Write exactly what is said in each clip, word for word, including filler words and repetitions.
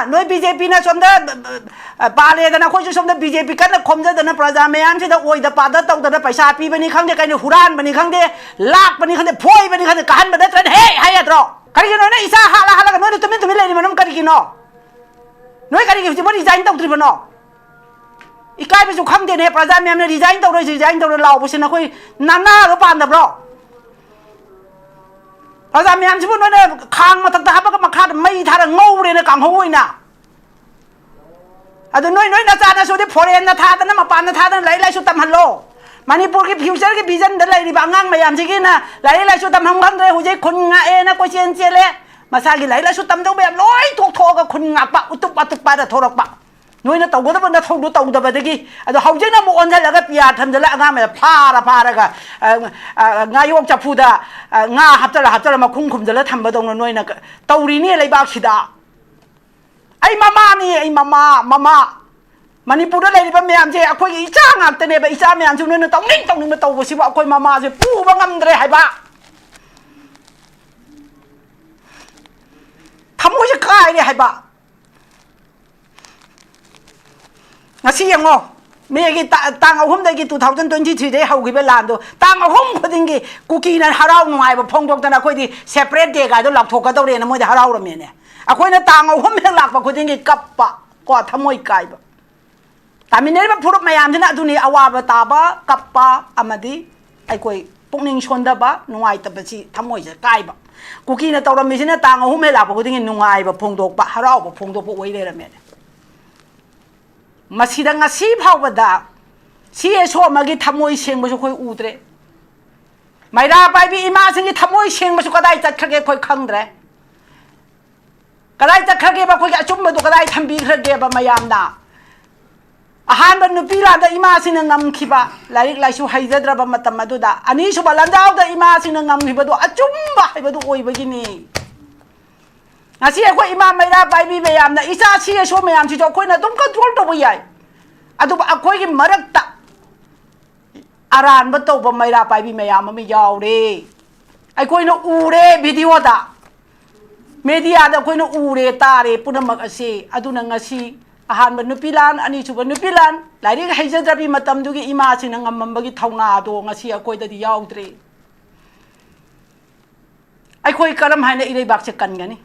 ꯅꯣꯏ B J ꯄꯤꯅ ꯁꯣꯝꯗ, ꯑ, ꯄꯥꯜꯂꯦꯗꯅ, ꯑꯩꯈꯣꯏꯁꯨ ꯁꯣꯝꯗ ꯕꯤ ꯖꯦ ꯄꯤ ꯀꯟꯅ ꯈꯣꯝꯖꯗꯅ, ꯄ꯭ꯔꯖꯥ ꯃꯌꯥꯝꯁꯤꯗ ꯑꯣꯏꯗ ꯄꯥꯗ ꯇꯧꯗꯅ, ꯄꯩꯁꯥ ꯄꯤꯕꯅꯤ ꯈꯪꯗꯦ, ꯀꯩꯅꯣ ꯍꯨꯔꯥꯟꯕꯅꯤ ꯈꯪꯗꯦ, ꯂꯥꯛꯄꯅꯤ ꯈꯪꯗꯦ, ꯐꯣꯏꯕꯅꯤ ꯈꯪꯗꯦ, ꯀꯥꯍꯟꯕ ꯅꯠꯇ꯭ꯔꯅ ꯍꯦ ꯍꯥꯏ ꯌꯥꯗ꯭ꯔꯣ? ꯀꯔꯤꯒꯤꯅꯣ ꯅꯣꯏ ꯏꯆꯥ ꯍꯥꯠꯂ ꯍꯥꯠꯂꯒ ꯅꯣꯏꯅ ꯇꯨꯃꯤꯟ ꯇꯨꯃꯤꯟ ꯂꯩꯔꯤ ꯃꯔꯝ ꯀꯔꯤꯒꯤꯅꯣ? ꯅꯣꯏ ꯀꯔꯤꯒꯤ ꯍꯧꯖꯤꯛꯐꯥꯎ ꯔꯤꯖꯥꯏꯟ ꯇꯧꯗ꯭ꯔꯤꯕꯅꯣ? ꯏꯀꯥꯏꯕꯁꯨ ꯈꯪꯗꯦꯅꯦ, ꯄ꯭ꯔꯖꯥ ꯃꯌꯥꯝꯅ ꯔꯤꯖꯥꯏꯟ ꯇꯧꯔꯣꯏ, ꯔꯤꯖꯥꯏꯟ ꯇꯧꯔꯣꯏ ꯂꯥꯎꯕꯁꯤ ꯅꯈꯣꯏ ꯅꯅꯥꯗꯣ ꯄꯥꯟꯗꯕ꯭ꯔꯣ? ꯄ꯭ꯔꯖꯥ ꯃꯌꯥꯝꯁꯤꯕꯨ ꯅꯣꯏꯅ ꯈꯥꯡ ꯃꯊꯛꯇ ꯍꯥꯞꯄꯒ ꯃꯈꯥꯗ ꯃꯩ ꯊꯥꯔ ꯉꯧꯔꯦꯅ ꯀꯥꯡꯍꯧ ꯑꯣꯏꯅ꯫ ꯑꯗꯨ ꯅꯣꯏ, ꯅꯣꯏ ꯅꯆꯥ ꯅꯁꯨꯗꯤ ꯐꯣꯔꯦꯟꯗ ꯊꯥꯗꯅ, ꯃꯄꯥꯟꯗ ꯊꯥꯗꯅ ꯂꯥꯏꯔꯤꯛ ꯂꯥꯏꯁꯨ ꯇꯝꯍꯜꯂꯣ꯫ ꯃꯅꯤꯄꯨꯔꯒꯤ ꯐ꯭ꯌꯨꯆꯔꯒꯤ ꯚꯤꯖꯟꯗ ꯂꯩꯔꯤꯕ ꯑꯉꯥꯡ ꯃꯌꯥꯝꯁꯤꯒꯤꯅ ꯂꯥꯏꯔꯤꯛ ꯂꯥꯏꯁꯨ ꯇꯝꯍꯟ ꯈꯪꯗ꯭ꯔꯦ, ꯍꯧꯖꯤꯛ ꯈꯨꯟ ꯉꯥꯛꯑꯦꯅ ꯀꯣꯏꯆꯦꯟ ꯆꯦꯜꯂꯦ꯫ ꯃꯁꯥꯒꯤ ꯂꯥꯏꯔꯤꯛ ꯂꯥꯏꯁꯨ ꯇꯝꯗꯧ ꯃꯌꯥꯝ ꯂꯣꯏ ꯇꯣꯛꯊꯣꯛꯑꯒ ꯈꯨꯟ ꯉꯥꯛꯄ, ꯎꯇꯨꯞ ꯋꯥꯇꯨꯞ ꯄꯥꯏꯔ ꯊꯣꯔꯛꯄ꯫ ꯅꯣꯏꯅ ꯇꯧꯒꯗꯕ ꯅꯊꯧꯗꯨ ꯇꯧꯗꯕꯗꯒꯤ꯫ ꯑꯗꯣ ꯍꯧꯖꯤꯛꯅ ꯑꯃꯨꯛ ꯑꯣꯟꯁꯤꯜꯂꯒ ꯄꯤꯌꯥꯔ ꯊꯝꯖꯤꯜꯂ ꯑꯉꯥꯡ ꯃꯌꯥꯝ ꯐꯥꯔ ꯐꯥꯔꯒ, ꯑ, ꯑ, ꯉꯥꯌꯣꯛ ꯆꯐꯨꯗ, ꯑ, ꯉꯥ ꯍꯥꯞꯆꯜꯂ ꯍꯥꯞꯆꯜꯂ ꯃꯈꯨꯝ ꯈꯨꯝꯖꯤꯜꯂ ꯊꯝꯕꯗꯧꯅ ꯅꯣꯏꯅ ꯀ-, ꯇꯧꯔꯤꯅꯦ ꯂꯩꯕꯥꯛꯁꯤꯗ꯫ ꯑꯩ ꯃꯃꯥꯅꯤ, ꯑꯩ ꯃꯃꯥ, ꯃꯃꯥ꯫ ꯃꯅꯤꯄꯨꯔꯗ ꯂꯩꯔꯤꯕ ꯃꯌꯥꯝꯁꯦ ꯑꯩꯈꯣꯏꯒꯤ ꯏꯆꯥ ꯉꯥꯛꯇꯅꯦꯕ꯫ ꯏꯆꯥ ꯃꯌꯥꯝꯁꯤ ꯅꯣꯏꯅ ꯇꯧꯅꯤꯡ ꯇꯧꯅꯤꯡꯕ ꯇꯧꯕꯁꯤꯕꯨ ꯑꯩꯈꯣꯏ ꯃꯃꯥꯁꯦ ꯄꯨꯕ ꯉꯝꯗ꯭ꯔꯦ ꯍꯥꯏꯕ꯫ ꯊꯃꯣꯏꯁꯦ ꯀꯥꯏꯔꯦ ꯍꯥꯏꯕ꯫ ꯉꯁꯤ ꯌꯦꯡꯉꯣ, ꯃꯦꯒꯤ ꯇꯥ-, ꯇꯥꯡ ꯑꯍꯨꯝꯗꯒꯤ, two thousand twenty three ꯗꯒꯤ ꯍꯧꯈꯤꯕ ꯂꯥꯟꯗꯣ, ꯇꯥꯡ ꯑꯍꯨꯝ ꯈꯨꯗꯤꯡꯒꯤ ꯀꯨꯀꯤꯅ ꯍꯔꯥꯎ ꯅꯨꯡꯉꯥꯏꯕ ꯐꯣꯡꯗꯣꯛꯇꯅ ꯑꯩꯈꯣꯏꯗꯤ separate day ꯀꯥꯏꯗꯣ ꯂꯥꯎꯊꯣꯛꯀꯗꯧꯔꯦꯅ ꯃꯣꯏꯗꯤ ꯍꯔꯥꯎꯔꯝꯃꯦꯅꯦ꯫ ꯑꯩꯈꯣꯏꯅ ꯇꯥꯡ ꯑꯍꯨꯝ ꯍꯦꯛ ꯂꯥꯛꯄ ꯈꯨꯗꯤꯡꯒꯤ ꯀꯞꯄ, ꯀꯣ, ꯊꯃꯣꯏ ꯀꯥꯏꯕ꯫ ꯇꯥꯃꯤꯟꯅꯔꯤꯕ ꯐꯨꯔꯨꯞ ꯃꯌꯥꯝꯁꯤꯅ ꯑꯗꯨꯅꯤ ꯑꯋꯥꯕ ꯇꯥꯕ, ꯀꯞꯄ, ꯑꯃꯗꯤ ꯑꯩꯈꯣꯏ ꯄꯨꯛꯅꯤꯡ ꯁꯣꯟꯊꯕ, ꯅꯨꯡꯉꯥꯏꯇꯕꯁꯤ, ꯊꯃꯣꯏꯁꯦ ꯀꯥꯏꯕ꯫ ꯀꯨꯀꯤꯅ ꯇꯧꯔꯝꯃꯤꯁꯤꯅ ꯇꯥꯡ ꯑꯍꯨꯝ ꯍꯦꯛ ꯂꯥꯛꯄ ꯈꯨꯗꯤꯡꯒꯤ ꯅꯨꯡꯉꯥꯏꯕ ꯐꯣꯡꯗꯣꯛꯄ, ꯍꯔꯥꯎꯕ ꯐꯣꯡꯗꯣꯛꯄ ꯑꯣꯏ ꯂꯩꯔꯝꯃꯦꯅꯦ꯫ ꯃꯁꯤꯗ ꯉꯁꯤ ꯐꯥꯎꯕꯗ ꯁꯤ ꯑꯦꯁ ꯑꯣ ꯑꯃꯒꯤ ꯊꯃꯣꯏ ꯁꯦꯡꯕꯁꯨ ꯑꯩꯈꯣꯏ ꯎꯗ꯭ꯔꯦ꯫ ꯃꯩꯔꯥ ꯄꯥꯏꯕꯤ ꯏꯃꯥꯁꯤꯡꯒꯤ ꯊꯃꯣꯏ ꯁꯦꯡꯕꯁꯨ ꯀꯗꯥꯏ ꯆꯠꯈ꯭ꯔꯒꯦ ꯑꯩꯈꯣꯏ ꯈꯪꯗ꯭ꯔꯦ꯫ ꯀꯗꯥꯏ ꯆꯠꯈ꯭ꯔꯒꯦꯕ ꯑꯩꯈꯣꯏꯒꯤ ꯑꯆꯨꯝꯕꯗꯨ ꯀꯗꯥꯏ ꯊꯝꯕꯤꯈ꯭ꯔꯒꯦꯕ ꯃꯌꯥꯝꯅ? ꯑꯍꯥꯟꯕ ꯅꯨꯄꯤ ꯂꯥꯟꯗ ꯏꯃꯥꯁꯤꯡꯅ ꯉꯝꯈꯤꯕ, ꯂꯥꯏꯔꯤꯛ ꯂꯥꯏꯁꯨ ꯍꯩꯖꯗ꯭ꯔꯕ ꯃꯇꯝ ꯑꯗꯨꯗ, ꯑꯅꯤꯁꯨꯕ ꯂꯥꯟꯖꯥꯎꯗ ꯏꯃꯥꯁꯤꯡꯅ ꯉꯝꯈꯤꯕꯗꯨ ꯑꯆꯨꯝꯕ ꯍꯥꯏꯕꯗꯨ ꯑꯣꯏꯕꯒꯤꯅꯤ꯫ ꯉꯁꯤ ꯑꯩꯈꯣꯏ ꯏꯃꯥ ꯃꯩꯔꯥ ꯄꯥꯏꯕꯤ ꯃꯌꯥꯝꯅ, ꯏꯆꯥ ꯁꯤ ꯑꯁꯣ ꯃꯌꯥꯝꯁꯤꯁꯨ ꯑꯩꯈꯣꯏꯅ ꯑꯗꯨꯝ ꯀꯟꯇ꯭ꯔꯣꯜ ꯇꯧꯕ ꯌꯥꯏ꯫ ꯑꯗꯨꯕꯨ ꯑꯩꯈꯣꯏꯒꯤ ꯃꯔꯛꯇ ꯑꯔꯥꯟꯕ ꯇꯧꯕ ꯃꯩꯔꯥ ꯄꯥꯏꯕꯤ ꯃꯌꯥꯝ ꯑꯃ ꯌꯥꯎꯔꯦ꯫ ꯑꯩꯈꯣꯏꯅ ꯎꯔꯦ ꯚꯤꯗꯤꯑꯣꯗ꯫ ꯃꯦꯗꯤꯌꯥꯗ ꯑꯩꯈꯣꯏꯅ ꯎꯔꯦ, ꯇꯥꯔꯦ ꯄꯨꯝꯅꯃꯛ ꯑꯁꯤ꯫ ꯑꯗꯨꯅ ꯉꯁꯤ ꯑꯍꯥꯟꯕ ꯅꯨꯄꯤ ꯂꯥꯟ, ꯑꯅꯤꯁꯨꯕ ꯅꯨꯄꯤ ꯂꯥꯟ, ꯂꯥꯏꯔꯤꯛ ꯍꯩꯖꯗ꯭ꯔꯕꯤ ꯃꯇꯝꯗꯨꯒꯤ ꯏꯃꯥꯁꯤꯡꯅ ꯉꯝꯃꯝꯕꯒꯤ ꯊꯧꯅꯥꯗꯣ ꯉꯁꯤ ꯑꯩꯈꯣꯏꯗꯗꯤ ꯌꯥꯎꯗ꯭ꯔꯦ꯫ ꯑꯩꯈꯣꯏ ꯀꯔꯝ ꯍꯥꯏꯅ ꯏꯔꯩꯕꯥꯛꯁꯦ ꯀꯟꯒꯅꯤ?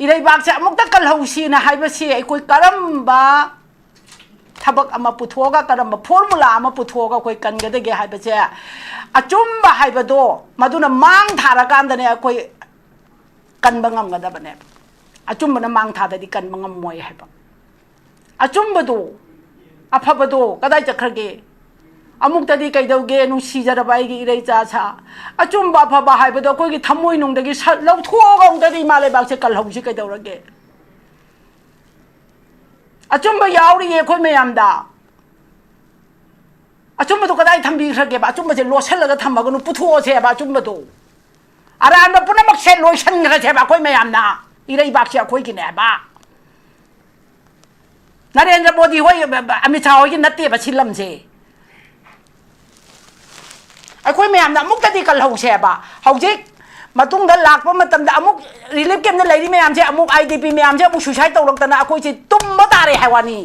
ꯏꯔꯩꯕꯥꯛꯁꯦ ꯑꯃꯨꯛꯇ ꯀꯜꯍꯧꯁꯤꯅ ꯍꯥꯏꯕꯁꯤ ꯑꯩꯈꯣꯏ ꯀꯔꯝꯕ ꯊꯕꯛ ꯑꯃ ꯄꯨꯊꯣꯛꯑꯒ, ꯀꯔꯝꯕ ꯐꯣꯔꯃꯨꯂꯥ ꯑꯃ ꯄꯨꯊꯣꯛꯑꯒ ꯑꯩꯈꯣꯏ ꯀꯟꯒꯗꯒꯦ ꯍꯥꯏꯕꯁꯦ, ꯑꯆꯨꯝꯕ ꯍꯥꯏꯕꯗꯣ ꯃꯗꯨꯅ ꯃꯥꯡ ꯊꯥꯔꯀꯥꯟꯗꯅꯦ ꯑꯩꯈꯣꯏ ꯀꯟꯕ ꯉꯝꯒꯗꯕꯅꯦꯕ꯫ ꯑꯆꯨꯝꯕꯅ ꯃꯥꯡ ꯊꯥꯗꯗꯤ ꯀꯟꯕ ꯉꯝꯃꯣꯏ ꯍꯥꯏꯕ꯫ ꯑꯆꯨꯝꯕꯗꯣ, ꯑꯐꯕꯗꯣ ꯀꯗꯥꯏ ꯆꯠꯈ꯭ꯔꯒꯦ? ꯑꯃꯨꯛꯇꯗꯤ ꯀꯩꯗꯧꯒꯦ, ꯅꯨꯡꯁꯤꯖꯔꯕ ꯑꯩꯒꯤ ꯏꯔꯩꯆꯥ ꯁꯥ? ꯑꯆꯨꯝꯕ ꯑꯐꯕ ꯍꯥꯏꯕꯗꯣ ꯑꯩꯈꯣꯏꯒꯤ ꯊꯃꯣꯏꯅꯨꯡꯗꯒꯤ ꯁ-, ꯂꯧꯊꯣꯛꯑꯒ ꯑꯃꯨꯛꯇꯗꯤ ꯏꯃꯥ ꯂꯩꯕꯥꯛꯁꯦ ꯀꯜꯍꯧꯁꯤ ꯀꯩꯗꯧꯔꯒꯦ? ꯑꯆꯨꯝꯕ ꯌꯥꯎꯔꯤꯌꯦ ꯑꯩꯈꯣꯏ ꯃꯌꯥꯝꯗ꯫ ꯑꯆꯨꯝꯕꯗꯣ ꯀꯗꯥꯏ ꯊꯝꯕꯤꯈ꯭ꯔꯒꯦꯕ? ꯑꯆꯨꯝꯕꯁꯦ ꯂꯣꯠꯁꯤꯜꯂꯒ ꯊꯝꯃꯒꯅꯨ, ꯄꯨꯊꯣꯛꯑꯁꯦꯕ ꯑꯆꯨꯝꯕꯗꯣ꯫ ꯑꯔꯥꯟꯕ ꯄꯨꯝꯅꯃꯛꯁꯦ ꯂꯣꯏꯁꯤꯟꯈ꯭ꯔꯁꯦꯕ ꯑꯩꯈꯣꯏ ꯃꯌꯥꯝꯅ꯫ ꯏꯔꯩꯕꯥꯛꯁꯦ ꯑꯩꯈꯣꯏꯒꯤꯅꯦꯕ꯫ ꯅꯔꯦꯟꯗ꯭ꯔ ꯃꯣꯗꯤ ꯍꯣꯏ, ꯑꯃꯤꯠ ꯁꯥꯍ ꯍꯣꯏꯒꯤ ꯅꯠꯇꯦꯕ ꯁꯤ ꯂꯝꯁꯦ꯫ ꯑꯩꯈꯣꯏ ꯃꯌꯥꯝꯅ ꯑꯃꯨꯛꯇꯗꯤ ꯀꯜꯍꯧꯁꯦꯕ꯫ ꯍꯧꯖꯤꯛ ꯃꯇꯨꯡꯗ ꯂꯥꯛꯄ ꯃꯇꯝꯗ ꯑꯃꯨꯛ ꯔꯤꯂꯤꯐ ꯀꯦꯝꯞꯇ ꯂꯩꯔꯤ ꯃꯌꯥꯝꯁꯦ, ꯑꯃꯨꯛ ꯑꯥꯏ ꯗꯤ ꯄꯤ ꯃꯌꯥꯝꯁꯦ ꯑꯃꯨꯛ ꯁꯨꯏꯁꯥꯏꯠ ꯇꯧꯔꯛꯇꯅ ꯑꯩꯈꯣꯏꯁꯦ ꯇꯨꯝꯕ ꯇꯥꯔꯦ ꯍꯥꯏ ꯋꯥꯅꯤ꯫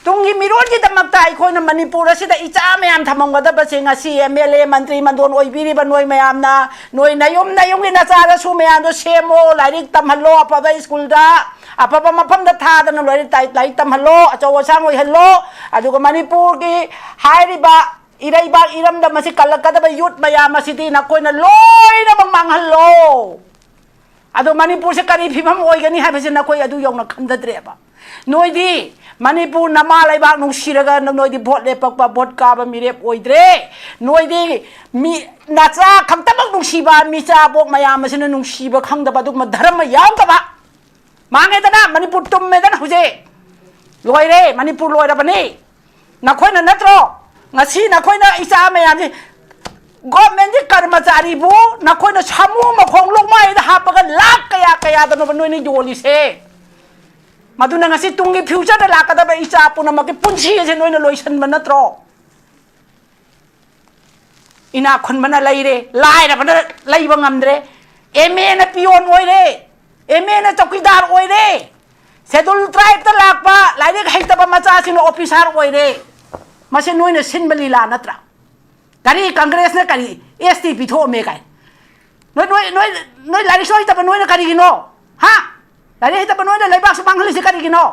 ꯇꯨꯡꯒꯤ ꯃꯤꯔꯣꯜꯒꯤꯗꯃꯛꯇ ꯑꯩꯈꯣꯏꯅ ꯃꯅꯤꯄꯨꯔ ꯑꯁꯤꯗ ꯏꯆꯥ ꯃꯌꯥꯝ ꯊꯝꯃꯝꯒꯗꯕꯁꯦ ꯉꯁꯤ ꯑꯦꯝ ꯑꯦꯜ ꯑꯦ, ꯃꯟꯇ꯭ꯔꯤ ꯃꯟꯗꯣꯟ ꯑꯣꯏꯕꯤꯔꯤꯕ ꯅꯣꯏ ꯃꯌꯥꯝꯅ, ꯅꯣꯏ ꯅꯌꯨꯝ ꯅꯌꯨꯝꯒꯤ ꯅꯆꯥ ꯅꯁꯨ ꯃꯌꯥꯝꯗꯣ ꯁꯦꯝꯃꯣ, ꯂꯥꯏꯔꯤꯛ ꯇꯝꯍꯜꯂꯣ, ꯑꯐꯕ ꯁ꯭ꯀꯨꯜꯗ ꯑꯐꯕ ꯃꯐꯝꯗ ꯊꯥꯗꯅ ꯂꯥꯏꯔꯤꯛ ꯇꯥꯏ-, ꯂꯥꯏꯔꯤꯛ ꯇꯝꯍꯜꯂꯣ, ꯑꯆꯧ ꯑꯁꯥꯡ ꯑꯣꯏꯍꯜꯂꯣ꯫ ꯑꯗꯨꯒ ꯃꯅꯤꯄꯨꯔꯒꯤ ꯍꯥꯏꯔꯤꯕ ꯏꯔꯩꯕꯥꯛ ꯏꯔꯝꯗꯝ ꯑꯁꯤ ꯀꯜꯂꯛꯀꯗꯕ ꯌꯨꯠ ꯃꯌꯥꯝ ꯑꯁꯤꯗꯤ ꯅꯈꯣꯏꯅ ꯂꯣꯏꯅꯃꯛ ꯃꯥꯡꯍꯜꯂꯣ꯫ ꯑꯗꯣ ꯃꯅꯤꯄꯨꯔꯁꯦ ꯀꯔꯤ ꯐꯤꯕꯝ ꯑꯣꯏꯒꯅꯤ ꯍꯥꯏꯕꯁꯦ ꯅꯈꯣꯏ ꯑꯗꯨ ꯌꯧꯅ ꯈꯟꯖꯗ꯭ꯔꯦꯕ꯫ ꯅꯣꯏꯗꯤ ꯃꯅꯤꯄꯨꯔ ꯅꯃꯥ ꯂꯩꯕꯥꯛ ꯅꯨꯡꯁꯤꯔꯒ ꯅꯣꯏꯗꯤ ꯚꯣꯠ ꯂꯦꯞꯄꯛꯄ, ꯚꯣꯠ ꯀꯥꯕ ꯃꯤꯔꯦꯞ ꯑꯣꯏꯗ꯭ꯔꯦ꯫ ꯅꯣꯏꯗꯤ ꯃꯤ ꯅꯆꯥ ꯈꯛꯇꯃꯛ ꯅꯨꯡꯁꯤꯕ ꯃꯤꯆꯥ ꯄꯣꯛ ꯃꯌꯥꯝ ꯑꯁꯤꯅ ꯅꯨꯡꯁꯤꯕ ꯈꯪꯗꯕ ꯑꯗꯨꯒꯨꯝꯕ ꯙꯔꯃ ꯌꯥꯎꯗꯕ꯫ ꯃꯥꯡꯉꯦꯗꯅ, ꯃꯅꯤꯄꯨꯔ ꯇꯨꯝꯃꯦꯗꯅ ꯍꯧꯖꯤꯛ꯫ ꯂꯣꯏꯔꯦ, ꯃꯅꯤꯄꯨꯔ ꯂꯣꯏꯔꯕꯅꯤ꯫ ꯅꯈꯣꯏꯅ ꯅꯠꯇ꯭ꯔꯣ ꯉꯁꯤ ꯅꯈꯣꯏꯅ ꯏꯆꯥ ꯃꯌꯥꯝꯁꯦ, ꯒꯣꯔꯃꯦꯟꯒꯤ ꯀꯔꯃꯆꯥꯔꯤꯕꯨ ꯅꯈꯣꯏꯅ ꯁꯥꯃꯨ ꯃꯈꯣꯡ ꯂꯨꯛꯃꯥꯏꯗ ꯍꯥꯞꯄꯒ ꯂꯥꯛ ꯀꯌꯥ ꯀꯌꯥꯗꯅꯣꯕ ꯅꯣꯏꯅ ꯌꯣꯜꯂꯤꯁꯦ? ꯃꯗꯨꯅ ꯉꯁꯤ ꯇꯨꯡꯒꯤ ꯐ꯭ꯌꯨꯆꯔꯗ ꯂꯥꯛꯀꯗꯕ ꯏꯆꯥ ꯄꯨꯝꯅꯃꯛꯀꯤ ꯄꯨꯟꯁꯤ ꯑꯁꯦ ꯅꯣꯏꯅ ꯂꯣꯏꯁꯤꯟꯕ ꯅꯠꯇ꯭ꯔꯣ? ꯏꯅꯥꯛ ꯈꯨꯟꯕꯅ ꯂꯩꯔꯦ, ꯂꯥꯏꯔꯕꯅ ꯂꯩꯕ ꯉꯝꯗ꯭ꯔꯦ꯫ ꯑꯦꯝ ꯑꯦꯅ ꯄꯤꯌꯣꯟ ꯑꯣꯏꯔꯦ, ꯑꯦꯝ ꯑꯦꯅ ꯆꯧꯀꯤꯗꯥꯔ ꯑꯣꯏꯔꯦ, ꯁꯦꯗꯨꯜ ꯇ꯭ꯔꯥꯏꯕꯇ ꯂꯥꯛꯄ ꯂꯥꯏꯔꯤꯛ ꯍꯩꯇꯕ ꯃꯆꯥꯁꯤꯡꯅ ꯑꯣꯐꯤꯁꯥꯔ ꯑꯣꯏꯔꯦ꯫ ꯃꯁꯤ ꯅꯣꯏꯅ ꯁꯤꯟꯕ ꯂꯤꯂꯥ ꯅꯠꯇ꯭ꯔꯥ? ꯀꯔꯤ ꯀꯪꯒ꯭ꯔꯦꯁꯅ ꯀꯔꯤ ꯑꯦꯁ ꯇꯤ ꯄꯤꯊꯣꯛꯑꯝꯃꯦ ꯀꯥꯏ? ꯅꯣꯏ, ꯅꯣꯏ, ꯅꯣꯏ, ꯅꯣꯏ ꯂꯥꯏꯔꯤꯛꯁꯨ ꯍꯩꯇꯕ ꯅꯣꯏꯅ ꯀꯔꯤꯒꯤꯅꯣ? ꯍꯥ? ꯂꯥꯏꯔꯤꯛ ꯍꯩꯇꯕ ꯅꯣꯏꯅ ꯂꯩꯕꯥꯛꯁꯨ ꯃꯥꯡꯍꯜꯂꯤꯁꯦ ꯀꯔꯤꯒꯤꯅꯣ?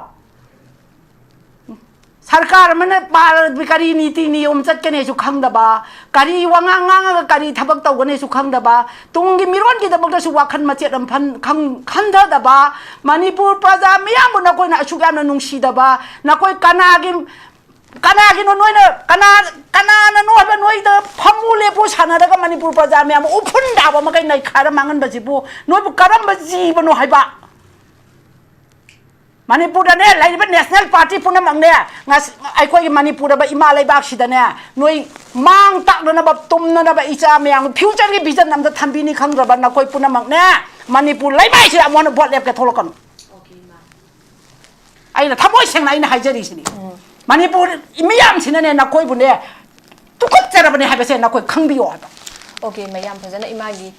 ꯁꯔꯀꯥꯔ ꯑꯃꯅ ꯄꯥ-, ꯀꯔꯤ ꯅꯤꯇꯤ ꯅꯤꯌꯣꯝ ꯆꯠꯀꯅꯤꯁꯨ ꯈꯪꯗꯕ, ꯀꯔꯤ ꯋꯥꯉꯥꯡ ꯉꯥꯡꯉꯒ ꯀꯔꯤ ꯊꯕꯛ ꯇꯧꯒꯅꯤꯁꯨ ꯈꯪꯗꯕ, ꯇꯨꯡꯒꯤ ꯃꯤꯔꯣꯟꯒꯤꯗꯃꯛꯇꯁꯨ ꯋꯥꯈꯜ ꯃꯆꯦꯠ ꯑꯃ ꯐꯟ-, ꯈꯪ-, ꯈꯟꯊꯗꯕ, ꯃꯅꯤꯄꯨꯔ ꯄ꯭ꯔꯖꯥ ꯃꯤꯌꯥꯝꯕꯨ ꯅꯈꯣꯏꯅ ꯑꯁꯨꯛ ꯌꯥꯝꯅ ꯅꯨꯡꯁꯤꯗꯕ, ꯅꯈꯣꯏ ꯀꯅꯥꯒꯤ, ꯀꯅꯥꯒꯤꯅꯣ ꯅꯣꯏꯅ, ꯀꯅꯥ, ꯀꯅꯥꯅꯅꯣ ꯍꯥꯏꯕ ꯅꯣꯏꯗ ꯐꯝꯃꯨ ꯂꯦꯞꯄꯨ ꯁꯥꯟꯅꯔꯒ ꯃꯅꯤꯄꯨꯔ ꯄ꯭ꯔꯖꯥ ꯃꯌꯥꯝ ꯎꯐꯨꯟ ꯇꯥꯕ ꯃꯈꯩ ꯅꯩꯈꯥꯏꯔ ꯃꯥꯡꯍꯟꯕꯁꯤꯕꯨ ꯅꯣꯏꯕꯨ ꯀꯔꯝꯕ ꯖꯤꯕꯅꯣ ꯍꯥꯏꯕ? ꯃꯅꯤꯄꯨꯔꯗꯅꯦ ꯂꯩꯔꯤꯕ ꯅꯦꯁꯅꯦꯜ ꯄꯥꯔꯇꯤ ꯄꯨꯝꯅꯃꯛꯅꯦ, ꯉꯁꯤ ꯑꯩꯈꯣꯏꯒꯤ ꯃꯅꯤꯄꯨꯔꯗ ꯏꯃꯥ ꯂꯩꯕꯥꯛꯁꯤꯗꯅꯦ, ꯅꯣꯏ ꯃꯥꯡ ꯇꯥꯛꯅꯅꯕ, ꯇꯨꯝꯅꯅꯕ, ꯏꯆꯥ ꯃꯌꯥꯝ ꯐ꯭ꯌꯨꯆꯔꯒꯤ ꯚꯤꯖꯟ ꯑꯝꯇ ꯊꯝꯕꯤꯅꯤ ꯈꯪꯗ꯭ꯔꯕ ꯅꯈꯣꯏ ꯄꯨꯝꯅꯃꯛꯅꯦ, ꯃꯅꯤꯄꯨꯔ ꯂꯩꯃꯥꯏꯁꯤꯗ ꯑꯃꯨꯛ ꯍꯟꯅ ꯚꯣꯠ ꯂꯦꯞꯀꯦ ꯊꯣꯛꯂꯛꯀꯅꯨ꯫ ꯑꯩꯅ ꯊꯃꯣꯏ ꯁꯦꯡꯅ ꯑꯩꯅ ꯍꯥꯏꯖꯔꯤꯁꯤꯅꯤ꯫ ꯃꯅꯤꯄꯨꯔ ꯃꯤꯌꯥꯝꯁꯤꯅꯅꯦ ꯅꯈꯣꯏꯕꯨꯅꯦ ꯇꯨꯀꯠꯆꯔꯕꯅꯦ ꯍꯥꯏꯕꯁꯦ ꯅꯈꯣꯏ ꯈꯪꯕꯤꯌꯣ ꯍꯥꯏꯕ꯫ ꯑꯣꯀꯦ, ꯃꯌꯥꯝ ꯐꯖꯅ ꯏꯃꯥꯒꯤ,